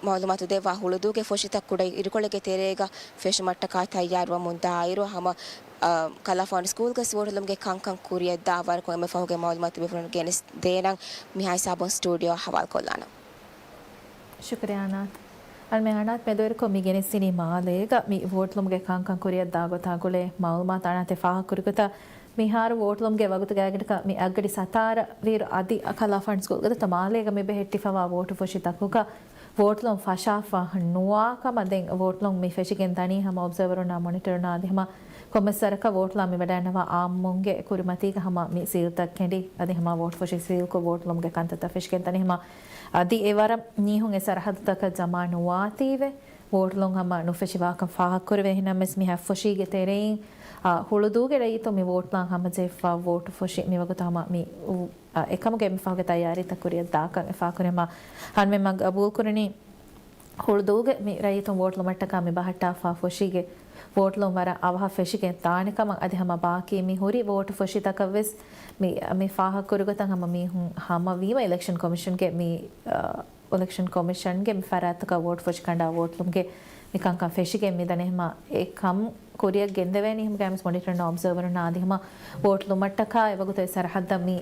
މައުލޫމާތު ދެއްވާ ހުޅުދޫގެ ފޮށިތައް ކުޑަ އިރުކޮޅެއްގެ ތެރޭގަ ފެށުމަށްޓަކާ ތައްޔާރުވަމުން ދާއިރު، ހަމަ، އަ، ކަލާފާނު ސްކޫލްގަ ވޯޓުލުމުގެ ކަންކަން ކުރިއަށްދާ ވަރަކުން އެންމެ ފަހުގެ މައުލޫމާތު ބޭފުޅުން ގެނެސް ދޭނަން. މިހާ ހިސާބުން ސްޓޫޑިއޯ ހަވާލުކޮށްލާނަން. ޝުކުރިއްޔާ އަނާތް. އަޅުމެން އަނާތް މެދުވެރިކޮށް މި ގެނެސްދިނީ މާލޭގަ މި ވޯޓުލުމުގެ ކަންކަން ކުރިއަށްދާ ގޮތާ ގުޅޭ މައުލޫމާތު. އަނާތެ ފާހަގަކުރި ގޮތަށް، މިހާރު ވޯޓުލުމުގެ ވަގުތު ގާތްގަނޑަކަށް މި އަށްގަޑި ސަތާރަ ވީއިރު އަދި ކަލާފާނު ސްކޫލްގަ ދަތު މާލޭގަ މި ބެހެއްޓިފައިވާ ވޯޓު ފޮށިތަކުގަ ވޯޓުލުން ފަށާފަ ނުވާ ކަމަށް ދެން ވޯޓުލުން މި ފެށިގެން ދަނީ ހަމަ އޮބްޒަވަރުންނާ މޮނިޓަރުންނާ އަދި ހަމަ ކޮންމެސް ވަރަކަށް ވޯޓުލާ މި ވަޑައިންނަވާ އާއްމުންގެ ކުރިމަތީގަ ހަމަ މި ސީލްތައް ކެނޑި އަދި ހަމަ ވޯޓު ފޮށި ސީލްކޮށް ވޯޓުލުމުގެ ކަންތައްތައް ފެށިގެން ދަނީ ހަމަ އަދި އެ ވަރަށް މީހުން އެ ސަރަހައްދުތަކަށް ޖަމާ ނުވާތީވެ ވޯޓުލުން ހަމަ ނުފެށިވާކަން ފާހަގަކުރެވޭ. އެހެންނަމަވެސް މި ހަތް ފޮށީގެ ތެރެއިން، އާ، ހުޅުދޫގެ ރައްޔިތުން މި ވޯޓުލާން ހަމަޖެހިފަ ވޯޓު ފޮށި މިވަގުތު ހަމަ މި އު-، އާ، އެކަމުގެ އެންމެ ފަހުގެ ތައްޔާރީތައް ކުރިއަށް ދާކަން އެ ފާކުރެމާ ހަންމެ މަގް ގަބޫލުކުރަނީ ހުޅުދޫގެ މި ރައްޔިތުން ވޯޓުލުމަށްޓަކާ މި ބަހައްޓާފާ ފޮށީގެ ވޯޓުލުން ވަރަށް އަވަހަށް ފެށިގެން ދާނެ ކަމަށް އަދި ހަމަ ބާކީ މި ހުރި ވޯޓު ފޮށިތަކަށްވެސް މި، މި ފާހަގަކުރި ގޮތަށް ހަމަ މީހުން ހަމަވީމަ އިލެކްޝަން ކޮމިޝަންގެ މި، އާ، އިލެކްޝަން ކޮމިޝަންގެ މި ފަރާތްތަކަށް ވޯޓު ފޮށި ކަނޑާ ވޯޓުލުމުގެ މި ކަންކަން ފެށިގެން މިދަނީ ހަމަ އެ ކަން ކުރިއަށް ގެންދެވޭނީ ހަމަ ގާމިސް މޮނިޓަރުން އޮބްޒަވަރުން އަދި ހަމަ ވޯޓު ލުމަށްޓަކާ އެވަގުތު އެ ސަރަހައްދަށް މި،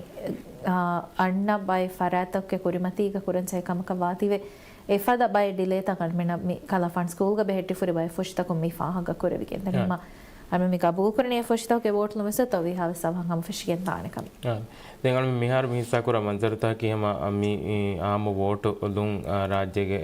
އާ، އަންނަ ބައެއް ފަރާތްތަކުގެ ކުރިމަތީގަ ކުރަންޖެހޭ ކަމަކަށް ވާތީވެ އެފަދަ ބައެއް ޑިލޭތައް އަޅުމެންނަށް މި ކަލާފާން ސްކޫލްގަ ބެހެއްޓިފުރި ބައެއް ފޮށިތަކުން މި ފާހަގަ ކުރެވިގެން ދަނީ ހަމަ އަޅުމެން މި ގަބޫލުކުރަނީ އެ ފޮށިތަކުގެ ވޯޓު ލުމެސް ތޯ ވީހާވެސް އަވަހަށް ހަމަ ފެށިގެން ދާނެ ކަމަށް. އާ. ދެން އަޅުމެން މިހާރު މި ހިއްސާކުރާ މަންޒަރުތަކަކީ ހަމަ މި އާއްމު ވޯޓު ލުން، އާ، ރާއްޖޭގެ،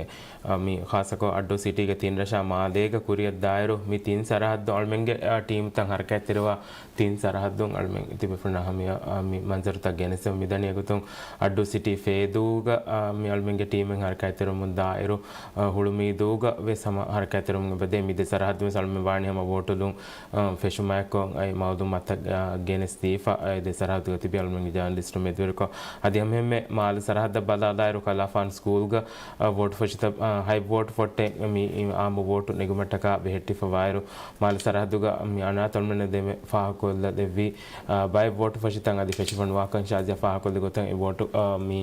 އާ، މި ޚާއްޞަކޮށް އައްޑޫ ސިޓީގެ ތިން ރަށާ މާލޭގަ ކުރިއަށް ދާއިރު މި ތިން ސަރަހައްދު އަޅުމެންގެ، އާ، ޓީމުތައް ހަރަކާތްތެރިވާ ތިން ސަރަހައްދުން އަޅުމެން ތިބޭފުޅުންނާ ހަމަޔަށް، އާ، މި މަންޒަރުތައް ގެނެސްދެމުން މިދަނީ. އެގޮތުން އައްޑޫ ސިޓީ ފޭދޫގަ، އާ، މި އަޅުމެންގެ ޓީމެއް ހަރަކާތްތެރިވަމުން ދާއިރު، އާ، ހުޅުމީދޫގަ ވެސް ހަމަ ހަރަކާތްތެރިވަމުން އެބަދޭ. މި ދެ ސަރަހައްދު ވެސް އަޅުމެން ވާނީ ހަމަ ވޯޓުލުން، އާ، ފެށުމާއެކު އައި މައުލޫމާތަށް، އާ، ގެނެސްދީފަ، އާ، ދެ ސަރަހައްދުގަ ތިބި އަޅުމެންގެ ޖާނަލިސްޓު މެދުވެރިކޮށް، އަދި ހަމަ އެންމެ މާލެ ސަރަހައްދަށް ބަލާލާއިރު ކަލާފާން ސްކޫލްގަ، އާ، ވޯޓު ފޮށިތައް، އާ، ހަތް ވޯޓު ފޮށްޓެއް މި އާއްމު ވޯޓު ނެގުމަށްޓަކާ ބެހެއްޓިފަ ވާއިރު، މާލެ ސަރަހައްދުގަ މި އަނާތަ އަޅުމެންނަށް ދެމެ ފާހަގަކޮށްލަ ދެއްވި، އާ، ބައެއް ވޯޓު ފޮށިތައް އަދި ފެށިފަ ނުވާކަން ޝާޒިޔާ ފާހަގަކޮށްލި ގޮތަށް އެ ވޯޓު، އާ، މި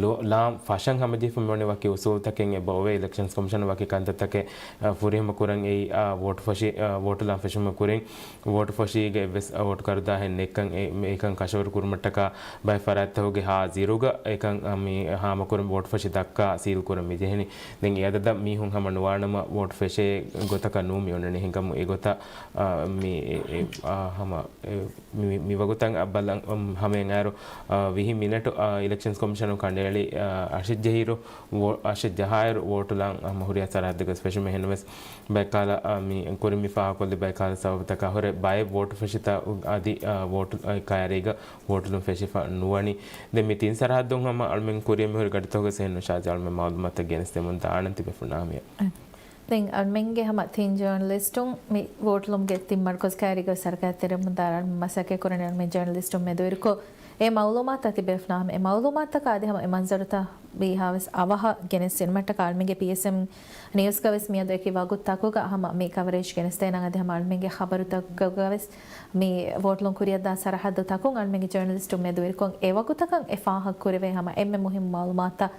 ލޯ-، ލާން ފަށަން ހަމަޖެހިފަ މިވަނީ ވަކި އުސޫލުތަކެއް އެބަ އޮވޭ. އިލެކްޝަންސް ކޮމިޝަނަށް ވަކި ކަންތައްތަކެއް، އާ، ފުރިހަމަ ކުރަން އެއީ، އާ، ވޯޓު ފޮށި-، އާ، ވޯޓު ލާން ފެށުމަށް ކުރިން ވޯޓު ފޮށީގަ އެއްވެސް، އާ، ވޯޓު ކަރުދާހެއް ނެތްކަން އެ-، އެކަން ކަށަވަރު ކުރުމަށްޓަކާ ބައެއް ފަރާތްތަކުގެ ހާޒިރުގަ އެކަން، އާ، މި ހާމަކުރަން ވޯޓު ފޮށި ދައްކާ ސީލް ކުރަން މިޖެހެނީ. ދެން އެ އަދަދަށް މީހުން ހަމަ ނުވާނަމަ ވޯޓު ފެށޭ ގޮތަކަށް ނޫން މި އޮންނަނީ. ހިނގަމު އެގޮތަށް، އާ، މި އެ-، އެ-، އާ، ހަމަ އެ މި، މި ވަގުތަށް ބަލަން، އަމް، ހަމައިން އައިރު، އާ، ވިހި މިނެޓު، އާ، އިލެކްޝަންސް ކޮމިޝަނުން ކަނޑައެޅި، އާ، އަށެއް ޖެހިއިރު، ވޯ-، އަށެއް ޖަހާއިރު ވޯޓު ލާން ހަމަ ހުރިހާ ސަރަހައްދެއްގަސް ފެށުމެއް ހެންނަމަވެސް، ބައެއް ކަހަލަ، އާ، މި ކުރިން މި ފާހަގަކޮށްލި ބައެއް ކަހަލަ ސަބަބުތަކާ ހުރެ ބައެއް ވޯޓު ފެށިތައް އަދި، އާ، ވޯޓު، އާ، ކައިރީގަ ވޯޓު ލުން ފެށިފަ ނުވަނީ. ދެން މި ތިން ސަރަހައްދުން ހަމަ އަޅުމެން ކުރިއަށް މިހުރި ގަޑިތަކުގަސް އެހެން ނުޝާޒި އަޅުމެން މައުލޫމާތުތައް ގެނެސްދެމުން ދާނަން ތިބޭފުޅުންނާ ހަމަޔަށް. ދެން އަޅުމެންގެ ހަމަ ތިން ޖާނަލިސްޓުން މި ވޯޓުލުމުގެ ތިން މަރުކަޒު ކައިރީގަ ސަރަކާތްތެރިވަމުންދާ އަޅުމެން މަސައްކަތް ކުރަނީ އަޅުމެން ޖާނަލިސްޓުން މެދުވެރިކޮށް، އެ މައުލޫމާތުތައް ތިބޭފުޅާ ހަމަ އެ މައުލޫމާތުތަކާ އަދި ހަމަ އެ މަންޒަރުތައް ވީހާވެސް އަވަހަށް ގެނެސްދިނުމަށްޓަކާ އަޅުމެންގެ ޕީއެސްއެމް ނިއުސްގަވެސް މިއަދު އެކި ވަގުތުތަކުގަ ހަމަ މި ކަވަރޭޖް ގެނެސްދޭނަން އަދި ހަމަ އަޅުމެންގެ ޚަބަރުތަކުގަވެސް މި ވޯޓުލުން ކުރިއަށްދާ ސަރަހައްދުތަކުން އަޅުމެންގެ ޖާނަލިސްޓުން މެދުވެރިކޮށް އެ ވަގުތަކަށް އެ ފާހަގަކުރެވޭ ހަމަ އެންމެ މުހިއްމު މައުލޫމާތުތައް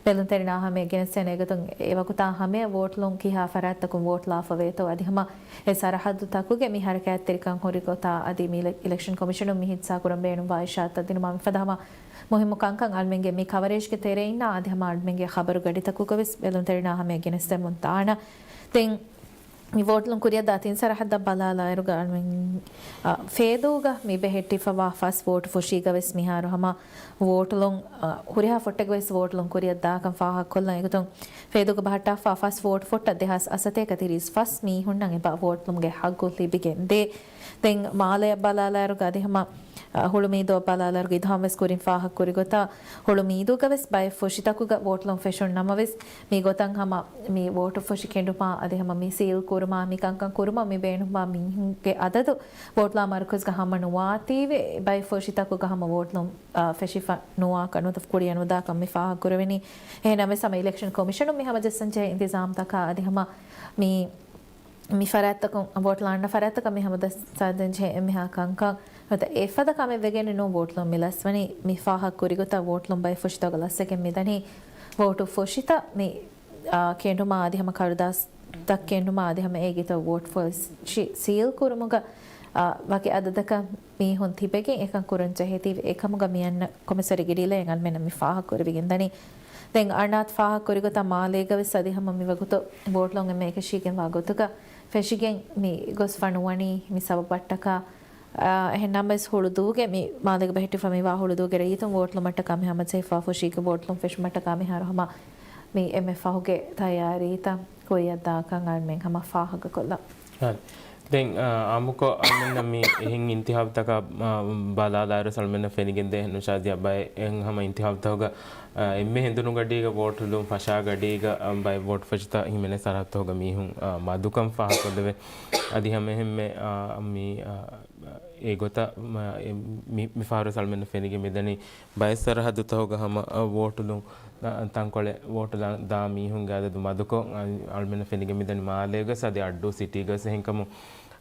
ބެލުންތެރިންނާ ހަމަޔަށް ގެނެސްދޭނެ. އެގޮތުން އެ ވަގުތާ ހަމަޔަށް ވޯޓުލުން ކިހާ ފަރާތްތަކުން ވޯޓުލާފަ ވޭތޯ އަދި ހަމަ އެ ސަރަހައްދުތަކުގެ މި ހަރަކާތްތެރިކަން ހުރި ގޮތާ އަދި މި އިލެ-، އިލެކްޝަން ކޮމިޝަނުން މި ހިއްސާކުރަން ބޭނުންވާ އިޝާރާތްތައް ދިނުމާ މިފަދަ ހަމަ މުހިއްމު ކަންކަން އަޅުމެންގެ މި ކަވަރޭޖްގެ ތެރެއިންނާ އަދި ހަމަ އަޅުމެންގެ ޚަބަރު ގަޑިތަކުގަވެސް ބެލުންތެރިންނާ ހަމަޔަށް ގެނެސްދެމުން ދާނަން. ދެން މި ވޯޓުލުން ކުރިއަށްދާ ތިން ސަރަހައްދަށް ބަލާލާއިރުގަ އަޅުމެން، އަ، ފޭދޫގަ މި ބެހެއްޓިފަވާ ފަސް ވޯޓު ފޮށީގަވެސް މިހާރު ހަމަ ވޯޓުލުން، އަ، ހުރިހާ ފޮށްޓެއްގަވެސް ވޯޓުލުން ކުރިއަށްދާކަން ފާހަގަކޮށްލަން. އެގޮތުން ފޭދޫގަ ބަހައްޓާފާ ފަސް ވޯޓު ފޮށްޓަށް ދެހާސް އަށްސަތޭކަ ތިރީސް ފަސް މީހުންނަށް އެބަ ވޯޓުލުމުގެ ހައްގު ލިބިގެންދޭ. ދެން މާލެއަށް ބަލާލާއިރުގަ އަދި ހަމަ، އަ، ހުޅުމީދޫއަށް ބަލާލާއިރުގަ އިދާމްވެސް ކުރިން ފާހަގަކުރި ގޮތަށް ހުޅުމީދޫގަވެސް ބައެއް ފޮށިތަކުގަ ވޯޓުލުން ފެށުން ނަމަވެސް، މި ގޮތަށް ހަމަ މި ވޯޓު ފޮށި ކެނޑުމާ އަދި ހަމަ މި ސީލް ކުރުމާ މި ކަންކަން ކުރުމަށް މި ބޭނުންވާ މީހުންގެ އަދަދު ވޯޓުލާ މަރުކަޒުގަ ހަމަ ނުވާތީވެ، ބައެއް ފޮށިތަކުގަ ހަމަ ވޯޓުލުން، އާ، ފެށިފަ ނުވާކަން ނުވަތަ ކުރިއަށް ނުދާކަން މި ފާހަގަކުރެވެނީ. އެހެން ނަމަވެސް ހަމަ އިލެކްޝަން ކޮމިޝަނުން މި ހަމަޖައްސަން ޖެހޭ އިންތިޒާމްތަކާ އަދި ހަމަ މި މި ފަރާތްތަކުން، ވޯޓު ލާންނަ ފަރާތްތަކަށް މި ހަމަޖައްސަން ޖެހޭ އެންމެހާ ކަންކަން ނުވަތަ އެފަދަ ކަމެއް ވެގެން ނޫން ވޯޓުލުން މި ލަސްވަނީ. މި ފާހަގަ ކުރިގޮތަށް ވޯޓުލުން ބައެއް ފޮށިތަކުގަ ލަސްވެގެން މިދަނީ. ވޯޓު ފޮށިތައް މި، އާ، ކެނޑުމާ އަދި ހަމަ ކަރުދާސްތައް ކެނޑުމާ އަދި ހަމަ އޭގެ ތައް ވޯޓު ފޮށި ސީލް ކުރުމުގަ، އާ، ވަކި އަދަދަކަށް މީހުން ތިބެގެން އެކަން ކުރަން ޖެހޭތީވެ، އެކަމުގަ މިއަންނަ ކޮމިސަރީގެ ޑިލޭއިން އަޅުމެންނަށް މި ފާހަގަކުރެވިގެން ދަނީ. ދެން އަނާތް ފާހަގަކުރި ގޮތަށް މާލޭގަވެސް އަދި ހަމަ މި ވަގުތު ވޯޓުލުން އެންމެ އެކަށީގެންވާ ގޮތުގަ ފެށިގެން މި ގޮސްފަ ނުވަނީ މި ސަބަބަށްޓަކާ. އާ، އެހެން ނަމަވެސް ހުޅުދޫގެ މި މާލޭގަ ބެހެއްޓިފަ މިވާ ހުޅުދޫގެ ރައްޔިތުން ވޯޓުލުމަށްޓަކާ މި ހަމަޖެހިފާ ފޮށީގެ ވޯޓުލުން ފެށުމަށްޓަކާ މިހާރު ހަމަ މި އެންމެ ފަހުގެ ތައްޔާރީތައް ކުރިއަށްދާކަން އަޅުމެން ހަމަ ފާހަގަކޮށްލަން. އާ، ދެން، އާ، އާއްމުކޮށް އަޅުމެންނަށް މި އެހެން އިންތިހާބުތަކަށް، އާ، ބަލާލާއިރު އަޅުމެންނަށް ފެނިގެންދޭ ނުޝާޒިޔާ ބައެއް އެހެން ހަމަ އިންތިހާބުތަކުގަ، އާ، އެންމެ ހެނދުނުގަޑީގަ ވޯޓުލުން ފަށާ ގަޑީގަ، އާ، ބައެއް ވޯޓު ފޮށިތައް ހިމެނޭ ސަރަހައްދުތަކުގަ މީހުން، އާ، މަދުކަން ފާހަގަކޮށްލެވޭ. އަދި ހަމައެހެންމެ، އާ، މި، އާ، އެ ގޮތަށް މަ-، އެ މި-، މި ފަހަރު އަޅުމެންނަށް ފެނިގެން މިދަނީ ބައެއް ސަރަހައްދުތަކުގަ ހަމަ، އަ، ވޯޓުލުން، އަ، ތަންކޮޅެއް ވޯޓު ދާ، ދާ މީހުންގެ އަދަދު މަދުކޮށް، އަ، އަޅުމެންނަށް ފެނިގެން މިދަނީ މާލޭގަސް އަދި އައްޑޫ ސިޓީގަސް. އެހެންކަމުން،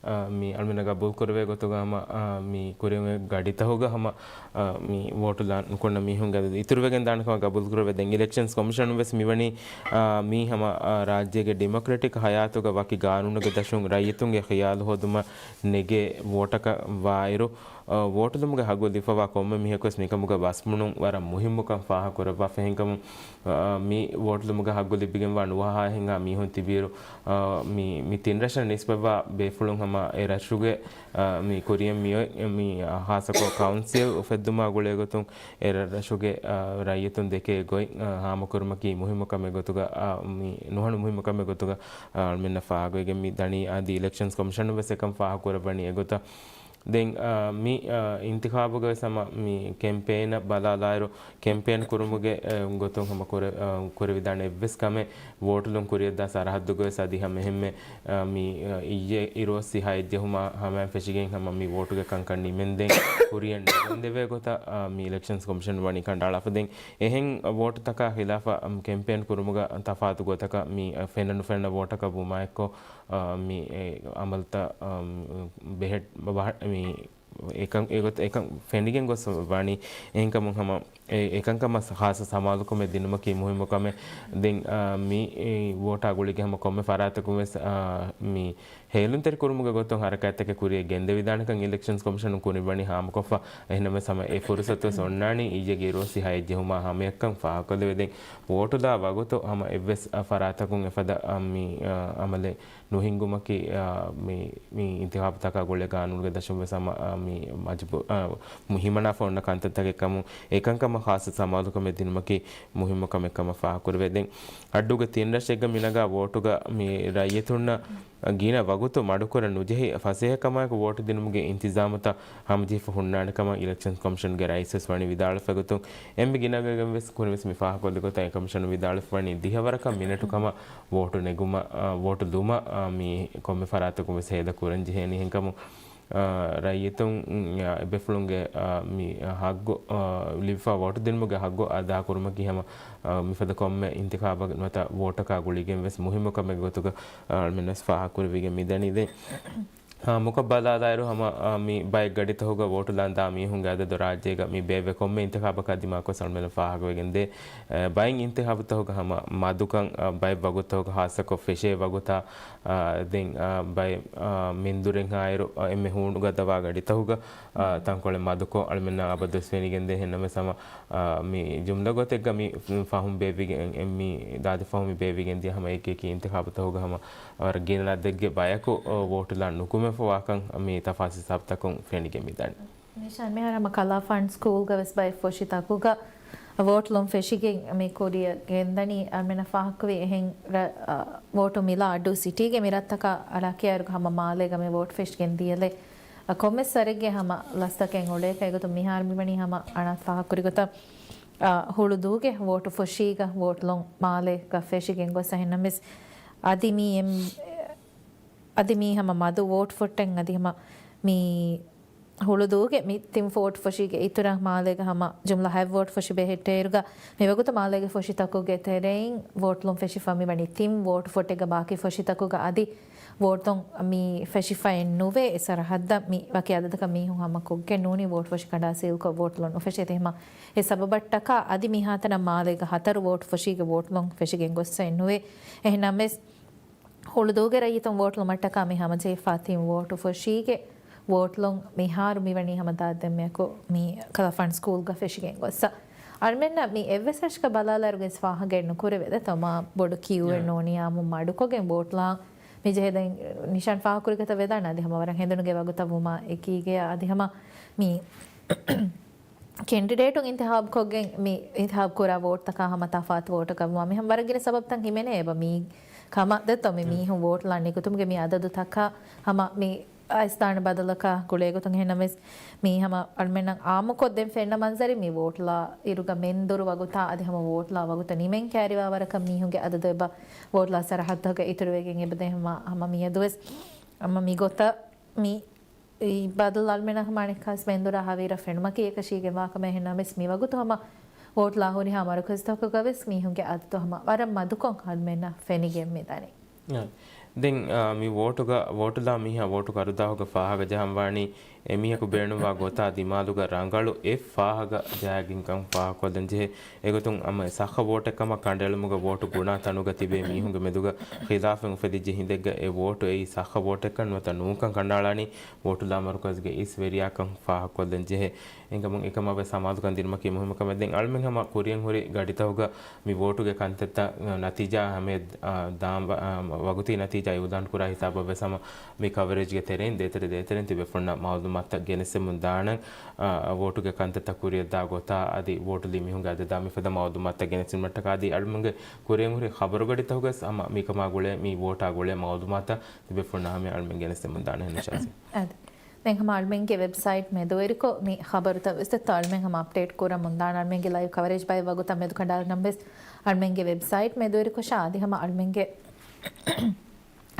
އަ، މި އަޅުމެންނަށް ގަބޫލުކުރެވޭ ގޮތުގަ ހަމަ، އަ، މި ކުރިއަށް ގަޑިތަކުގަ ހަމަ، އަ، މި ވޯޓު ދާ ނުކުންނަ މީހުންގެ އަދަދު އިތުރުވެގެން ދާނެ ކަމަށް ގަބޫލުކުރެވޭ. ދެން އިލެކްޝަންސް ކޮމިޝަނުން ވެސް މިވަނީ، އަ، މީ ހަމަ، އަ، ރާއްޖޭގެ ޑިމޮކްރެޓިކް ހަޔާތުގަ ވަކި ގާނޫނުގެ ދަށުން ރައްޔިތުންގެ ޚިޔާލު ހޯދުމަށް ނެގޭ ވޯޓަކަށް ވާއިރު، ވޯޓުލުމުގެ ހައްގު ލިބިފަވާ ކޮންމެ މީހަކުވެސް މިކަމުގަ ބަސްބުނުން ވަރަށް މުހިއްމުކަން ފާހަގަކުރައްވާފަ. އެހެންކަމުން، އަ، މި ވޯޓުލުމުގެ ހައްގު ލިބިގެންވާ ނުވަހަ ހާހެއްހާ މީހުން ތިބިއިރު، އަ، މި، މި ތިން ރަށަށް ނިސްބަތްވާ ބޭފުޅުން ހަމަ އެ ރަށުގެ، އަ، މި ކުރިއަށް މިއޮތް، މި ހާއްސަކޮށް ކައުންސިލް އުފެއްދުމާ ގުޅޭގޮތުން އެ ރަށުގެ، އަ، ރައްޔިތުން ދެކޭ ގޮތް، އަ، ހާމަކުރުމަކީ މުހިއްމު ކަމެއް ގޮތުގަ، އަ، މި ނުހަނު މުހިއްމު ކަމެއް ގޮތުގަ، އަ، އަޅުމެންނަށް ފާހަގަވެގެން މި ދަނީ. އަދި އިލެކްޝަންސް ކޮމިޝަނުން ވެސް އެކަން ފާހަގަކުރައްވަނީ އެގޮތަށް. ދެން، އާ، މި، އާ، އިންތިޚާބުގަ ވެސް ހަމަ މި ކެމްޕޭނަށް ބަލާލާއިރު، ކެމްޕޭން ކުރުމުގެ، އާ، ގޮތުން ހަމަ ކުރެ-، އާ، ކުރެވިދާނެ އެއްވެސް ކަމެއް ވޯޓުލުން ކުރިއަށްދާ ސަރަހައްދުގަ ވެސް އަދި ހަމަ އެހެންމެ، އާ، މި، އާ، އިއްޔެ އިރު އޮއްސި ހައެއް ޖެހުމާ ހަމައިން ފެށިގެން ހަމަ މި ވޯޓުގެ ކަންކަން ނިމެންދެން ކުރިއަށް ނެގެންދެވޭ ގޮތަށް، އާ، މި އިލެކްޝަންސް ކޮމިޝަން ވަނީ ކަނޑައަޅާފަ. ދެން އެހެން ވޯޓުތަކާ ޚިލާފަށް، އަމް، ކެމްޕޭން ކުރުމުގަ ތަފާތު ގޮތަކަށް މި، އާ، ފެންނަ ނުފެންނަ ވޯޓަކަށް ވުމާއެއްކޮށް، އާ، މި އެ އަމަލުތައް، އާ، ބެހެއް-، ބަ-، މި އެކަން، އެގޮތަށް އެކަން ފެނިގެން ގޮސް ވަނީ. އެހެންކަމުން ހަމަ އެ އެކަންކަމަށް ޚާއްޞަ ސަމާލުކަމެއް ދިނުމަކީ މުހިއްމު ކަމެއް. ދެން، އާ، މި އެ ވޯޓާ ގުޅިގެން ހަމަ ކޮންމެ ފަރާތަކުން ވެސް، އާ، މި ހޭލުންތެރި ކުރުމުގެ ގޮތުން ހަރަކާތްތަކެއް ކުރިއަށް ގެންދެވިދާނެކަން އިލެކްޝަންސް ކޮމިޝަނުން ކުރިން ވަނީ ހާމަކޮށްފަ. އެހެންނަމަވެސް ހަމަ އެ ފުރުސަތު ވެސް އޮންނާނީ އިއްޔެގެ އިރު އޮއްސި ހައެއް ޖެހުމާ ހަމަޔަށްކަން ފާހަގަކޮށްލެވޭ. ދެން ވޯޓުލާ ވަގުތު ހަމަ އެއްވެސް، އަ، ފަރާތަކުން އެފަދަ، އަ، މި، އަ، އަމަލެއް ނުހިންގުމަކީ، އާ، މި، މި އިންތިޚާބުތަކާ ގުޅޭ ގާނޫނުގެ ދަށުން ވެސް ހަމަ، އާ، މި މަޖުބޫ-، އާ، މި ހިމަނާފަ އޮންނަ ކަންތައްތަކެއް ކަމުން އެކަންކަމަށް ޚާއްޞަ ސަމާލުކަމެއް ދިނުމަކީ މުހިއްމު ކަމެއް ކަމަށް ފާހަގަކުރެވޭ. ދެން އައްޑޫގެ ތިން ރަށެއްގަ މިނަގާ ވޯޓުގަ މި ރައްޔިތުންނަށް ގިނަ ވަގުތު މަޑުކުރަން ނުޖެހި، ފަސޭހަކަމާއެކު ވޯޓު ދިނުމުގެ އިންތިޒާމުތައް ހަމަޖެހިފަ ހުންނާނެ ކަމަށް އިލެކްޝަންސް ކޮމިޝަންގެ ރައީސް ވެސް ވަނީ ވިދާޅުވެފަ. އެގޮތުން އެންމެ ގިނަގައިގެން ވެސް ކުރިންވެސް މި ފާހަގަކޮށްލި ގޮތަށް އެ ކޮމިޝަނުން ވިދާޅުވެފަ ވަނީ ދިހަވަރަކަށް މިނެޓު ކަމަށް ވޯޓު ނެގުމަށް، އާ، ވޯޓު ލުމަށް، އާ، މި ކޮންމެ ފަރާތަކުން ވެސް ހޭދަ ކުރަން ޖެހޭނީ. އެހެންކަމުން، އާ، ރައްޔިތުން، އާ، އެބޭފުޅުންގެ، އާ، މި ހައްގު، އާ، ލިބިފަ ވޯޓު ދިނުމުގެ ހައްގު އަދާކުރުމަކީ ހަމަ، އާ، މިފަދަ ކޮންމެ އިންތިޚާބަށް ނުވަތަ ވޯޓަކާ ގުޅިގެން ވެސް މުހިއްމު ކަމެއް ގޮތުގަ، އާ، އަޅުމެން ވެސް ފާހަގަކުރެވިގެން މިދަނީ. ދެން ހާ، މުކައްބަލާލާއިރު ހަމަ، އާ، މި ބައެއް ގަޑިތަކުގަ ވޯޓުލާން ދާ މީހުންގެ އަދަދު ރާއްޖޭގަ މި ބޭއްވެ ކޮންމެ އިންތިޚާބަކާ ދިމާކޮށް އަޅުމެންނަށް ފާހަގަވެގެން ދޭ. އާ، ބައެއް އިންތިޚާބުތަކުގަ ހަމަ މަދުކަން، އާ، ބައެއް ވަގުތުތަކުގަ ހާއްސަކޮށް ފެށޭ ވަގުތާ، އާ، ދެން، އާ، ބައެއް، އާ، މެންދުރެއްހާއިރު، އާ، އެންމެ ހޫނުގަދަވާ ގަޑިތަކުގަ، އާ، ތަންކޮޅެއް މަދުކޮށް އަޅުމެންނަށް އަބަދުވެސް ފެނިގެންދޭ. އެހެންނަމަވެސް ހަމަ، އާ، މި ޖުމްލަ ގޮތެއްގަ މި ފަހުން ބޭއްވިގެން، މި ދާދި ފަހުން މި ބޭއްވިގެން ދިޔަ ހަމަ އެކި އެކި އިންތިޚާބުތަކުގަ ހަމަ ވަރަށް ގިނަ ލަދެއްގެ ބަޔަކު ވޯޓުލާން ނުކުމެފަވާކަން މި ތަފާސް ހިސާބުތަކުން ފެނިގެން މިދަނީ. ނިޝާން، މިހާރު ހަމަ ކަލާފާން ސްކޫލްގަ ވެސް ބައެއް ފޮށިތަކުގަ ވޯޓުލުން ފެށިގެން މި ކުރިއަށް ގެންދަނީ. އަޅުމެންނަށް ފާހަގަކުރި އެހެން ރަ-، އަ، ވޯޓު މިލާ އައްޑޫ ސިޓީގެ މި ރަށްތަކާ އަޅާކިޔާއިރު ހަމަ މާލޭގަ މި ވޯޓު ފެށިގެން ދިޔަލެ، އަ، ކޮންމެސް ވަރެއްގެ ހަމަ ލަސްތަކެއް އުޅޭކަށް އެގޮތުން މިހާރު މިވަނީ ހަމަ އަޅާ ފާހަގަކުރި ގޮތަށް، އަ، ހުޅުދޫގެ ވޯޓު ފޮށީގަ ވޯޓުލުން މާލޭގަ ފެށިގެން ގޮސް އެހެންނަމަވެސް އަދި މީ އެން-، އަދި މީ ހަމަ މަދު ވޯޓު ފޮށްޓެން އަދި ހަމަ މީ ހުޅުދޫގެ މި ތިން ވޯޓު ފޮށީގެ އިތުރަށް މާލޭގަ ހަމަ ޖުމްލަ ހަތް ވޯޓު ފޮށި ބެހެއްޓޭއިރުގަ މިވަގުތު މާލޭގެ ފޮށިތަކުގެ ތެރެއިން ވޯޓުލުން ފެށިފަ މިވަނީ ތިން ވޯޓު ފޮށެއްގަ ބާކީ ފޮށިތަކުގަ އަދި ވޯޓުލުން މި ފެށިފައެއް ނުވޭ. އެ ސަރަހައްދަށް މި ވަކި އަދަދަކަށް މީހުން ހަމަ ކޮށްގެން ނޫނީ ވޯޓު ފޮށި ކަނޑާ ސީލްކޮށް ވޯޓުލުން ނުފެށޭތީ ހަމަ އެ ސަބަބަށްޓަކާ އަދި މިހާތަނަށް މާލޭގަ ހަތަރު ވޯޓު ފޮށީގެ ވޯޓުލުން ފެށިގެން ގޮއްސައެއް ނުވޭ. އެހެންނަމަވެސް ހުޅުދޫގެ ރައްޔިތުން ވޯޓުލުމަށްޓަކާ މި ހަމަޖެހިފާ ތިން ވޯޓު ފޮށީގެ ވޯޓުލުން މިހާރު މިވަނީ ހަމަ ދާއްދެންމެއަކު މި ކަލާފާން ސްކޫލްގަ ފެށިގެން ގޮއްސަ. އަޅުމެންނަށް މި އެއްވެސް ރަށަކަށް ބަލާލާއިރު ވެސް ފާހަގައެއް ނުކުރެވޭ. ދެ ތަމާ ބޮޑު ކިއުއެއް ނޫނީ އާއްމު މަޑުކޮށްގެން ވޯޓުލާ މި ޖެހޭ. ދެން ނިޝާން ފާހަގަކުރި ގޮތަށް ވެދާނެ އަދި ހަމަ ވަރަށް ހެނދުނުގެ ވަގުތަށް ވުމާ އެކީގެ އަދި ހަމަ މި ކެންޑިޑޭޓުން އިންތިޚާބުކޮށްގެން މި އިންތިޚާބު ކުރާ ވޯޓްތަކާ ހަމަ ތަފާތު ވޯޓަކަށްވުމާ މި ހަމަ ވަރަށް ގިނަ ސަބަބުތައް ހިމެނޭ އެބަ މީ ކަމަށް ދެއްތޯ މި މީހުން ވޯޓްލާ ނިކުތުމުގެ މި އަދަދުތަކާ ހަމަ މި އައިސްދާނެ ބަދަލަކާ ގުޅޭގޮތުން. އެހެންނަމަވެސް މީ ހަމަ އަޅުމެންނަށް އާއްމުކޮށްދޭން ފެންނަ މަންޒަރެއް މި ވޯޓްލާ އިރުގަ މެންދުރު ވަގުތާ އަދި ހަމަ ވޯޓްލާ ވަގުތަށް ނިމެން ކައިރިވާ ވަރަކަށް މީހުންގެ އަދަދު އެބަ ވޯޓްލާ ސަރަހައްދުގަ އިތުރުވެގެން އެބަދޭ ހަމަ، ހަމަ މިއަދުވެސް ހަމަ މި ގޮތަށް މި އެ ބަދަލު އަޅުމެންނަށް ހަމަ އަނެއްކާސް މެންދުރާ ހަވީރަށް ފެނުމަކީ އެކަށީގެންވާ ކަމެއް. އެހެންނަމަވެސް މިވަގުތު ހަމަ ވޯޓްލާ ހުރިހާ މަރުކަޒުތަކުގަވެސް މީހުންގެ އަދަދު ހަމަ ވަރަށް މަދުކޮށް އަޅުމެންނަށް ފެނިގެން މިދަނީ. އާ. ދެން، އާ، މި ވޯޓުގަ، ވޯޓުލާ މީހާ ވޯޓު ކަރުދާހުގަ ފާހަގަ ޖަހަން ވާނީ އެމީހަކު ބޭނުންވާ ގޮތާ ދިމާލުގަ ރަނގަޅު އެއް ފާހަގަ ޖައިގެންކަން ފާހަގަކޮށްލަން ޖެހޭ. އެގޮތުން ހަމަ ސައްހަ ވޯޓެއް ކަމަށް ކަނޑައެޅުމުގަ ވޯޓު ގުނާ ތަނުގަ ތިބޭ މީހުންގެ މެދުގަ ޚިލާފެއް އުފެދިއްޖެ ހިނދެއްގަ އެ ވޯޓު އެއީ ސައްހަ ވޯޓެއްކަން ނުވަތަ ނޫންކަން ކަނޑައަޅާނީ ވޯޓުލާ މަރުކަޒުގެ އިސް ވެރިޔާކަން ފާހަގަކޮށްލަން ޖެހޭ. އެނގަމުން އެކަމާ ވެސް ހަމަ އަދުކަން ދިނުމަކީ މުހިއްމު ކަމެއް. ދެން އަޅުމެން ހަމަ ކުރިއަށް ހުރި ގަޑިތަކުގަ މި ވޯޓުގެ ކަންތައްތައް ނަތީޖާ ހަމަ ދާން ވަ-، ވަގުތީ ނަތީޖާ އިއުލާން ކުރާ ހިސާބަށް ވެސް ހަމަ މި ކަވަރޭޖްގެ ތެރެއިން ދޭތެރެ ދޭތެރެއިން ތިބޭފުޅުންނަ މައުލޫމާތުތައް ގެނެސްދެމުން ދާނަން. އާ، ވޯޓުގެ ކަންތައްތައް ކުރިއަށްދާ ގޮތާ އަދި ވޯޓުލީ މީހުންގެ އަދަދާ މިފަދަ މައުލޫމާތުތައް ގެނެސްދިނުމަށްޓަކާ އަދި އަޅުމެންގެ ކުރިއަށް ހުރި ޚަބަރުގަޑިތަކުގަސް ހަމަ މިކަމާ ގުޅޭ މި ވޯޓާ ގުޅޭ މައުލޫމާތަށް ތިބޭފުޅުންނާ ހަމަ އަޅުމެން ގެނެސްދެމުން ދާނެ ހެން ޝާޒީ. އަދި ދެން ހަމަ އަޅުމެންގެ ވެބްސައިޓް މެދުވެރިކޮށް މި ޚަބަރުތައް ވެސް އަޅުމެން ހަމަ އަޕްޑޭޓް ކުރަމުން ދާނަ އަޅުމެންގެ ލައިވް ކަވަރޭޖް ބައި ވަގުތަށް މެދު ކަނޑާލަން ވެސް އަޅުމެންގެ ވެބްސައިޓް މެދުވެރިކޮށާ އަދި ހަމަ އަޅުމެންގެ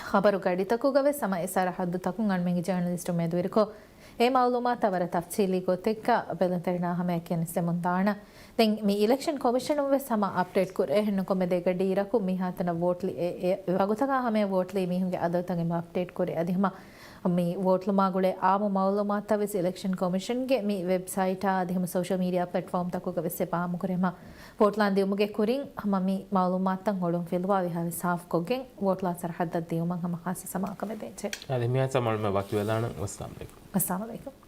ޚަބަރު ގަޑިތަކުގަ ވެސް ހަމަ އެ ސަރަހައްދުތަކުން އަޅުމެންގެ ޖާނަލިސްޓު މެދުވެރިކޮށް އެ މައުލޫމާތާ ވަރަށް ތަފްސީލީ ގޮތެއްގަ ބެލުންތެރިނާ ހަމަޔަށް ގެނެސްދެމުން ދާނަ. ދެން މި އިލެކްޝަން ކޮމިޝަނުން ވެސް ހަމަ އަޕްޑޭޓް ކުރޭ ހެންނުކޮށް މެދޭގަ ޑީރަކު މިހާތަނަށް ވޯޓްލި އެ، އެ ވަގުތަކާ ހަމަޔަށް ވޯޓްލީ މީހުންގެ އަދަދުތައް އެމަ އަޕްޑޭޓް ކުރޭ. އަދި ހަމަ މި ވޯޓްލުމާ ގުޅޭ އާއްމު މައުލޫމާތައް ވެސް އިލެކްޝަން ކޮމިޝަންގެ މި ވެބްސައިޓާ އަދި ހަމަ ސޯޝަލް މީޑިއާ ޕްލެޓްފޯމްތަކުގަ ވެސް އެ ބާމުކުރޭ. ހަމަ ވޯޓްލާން ދިއުމުގެ ކުރިން ހަމަ މި މައުލޫމާތަށް އޮޅުން ފިލުވާ ވިހާވެސް ސާފުކޮށްގެން ވޯޓްލާ ސަރަހައްދަށް ދިއުމަށް ހަމަ ޚާއްސަ ސަމާ ކަމެއް ދޭންޖެ. އަދި މިހާ ސަމާލުމެ ވަކިވެލާނަން. ވައްސަލާމް އަލައިކުމް. ވައްސަލާމް އަލައިކުމް.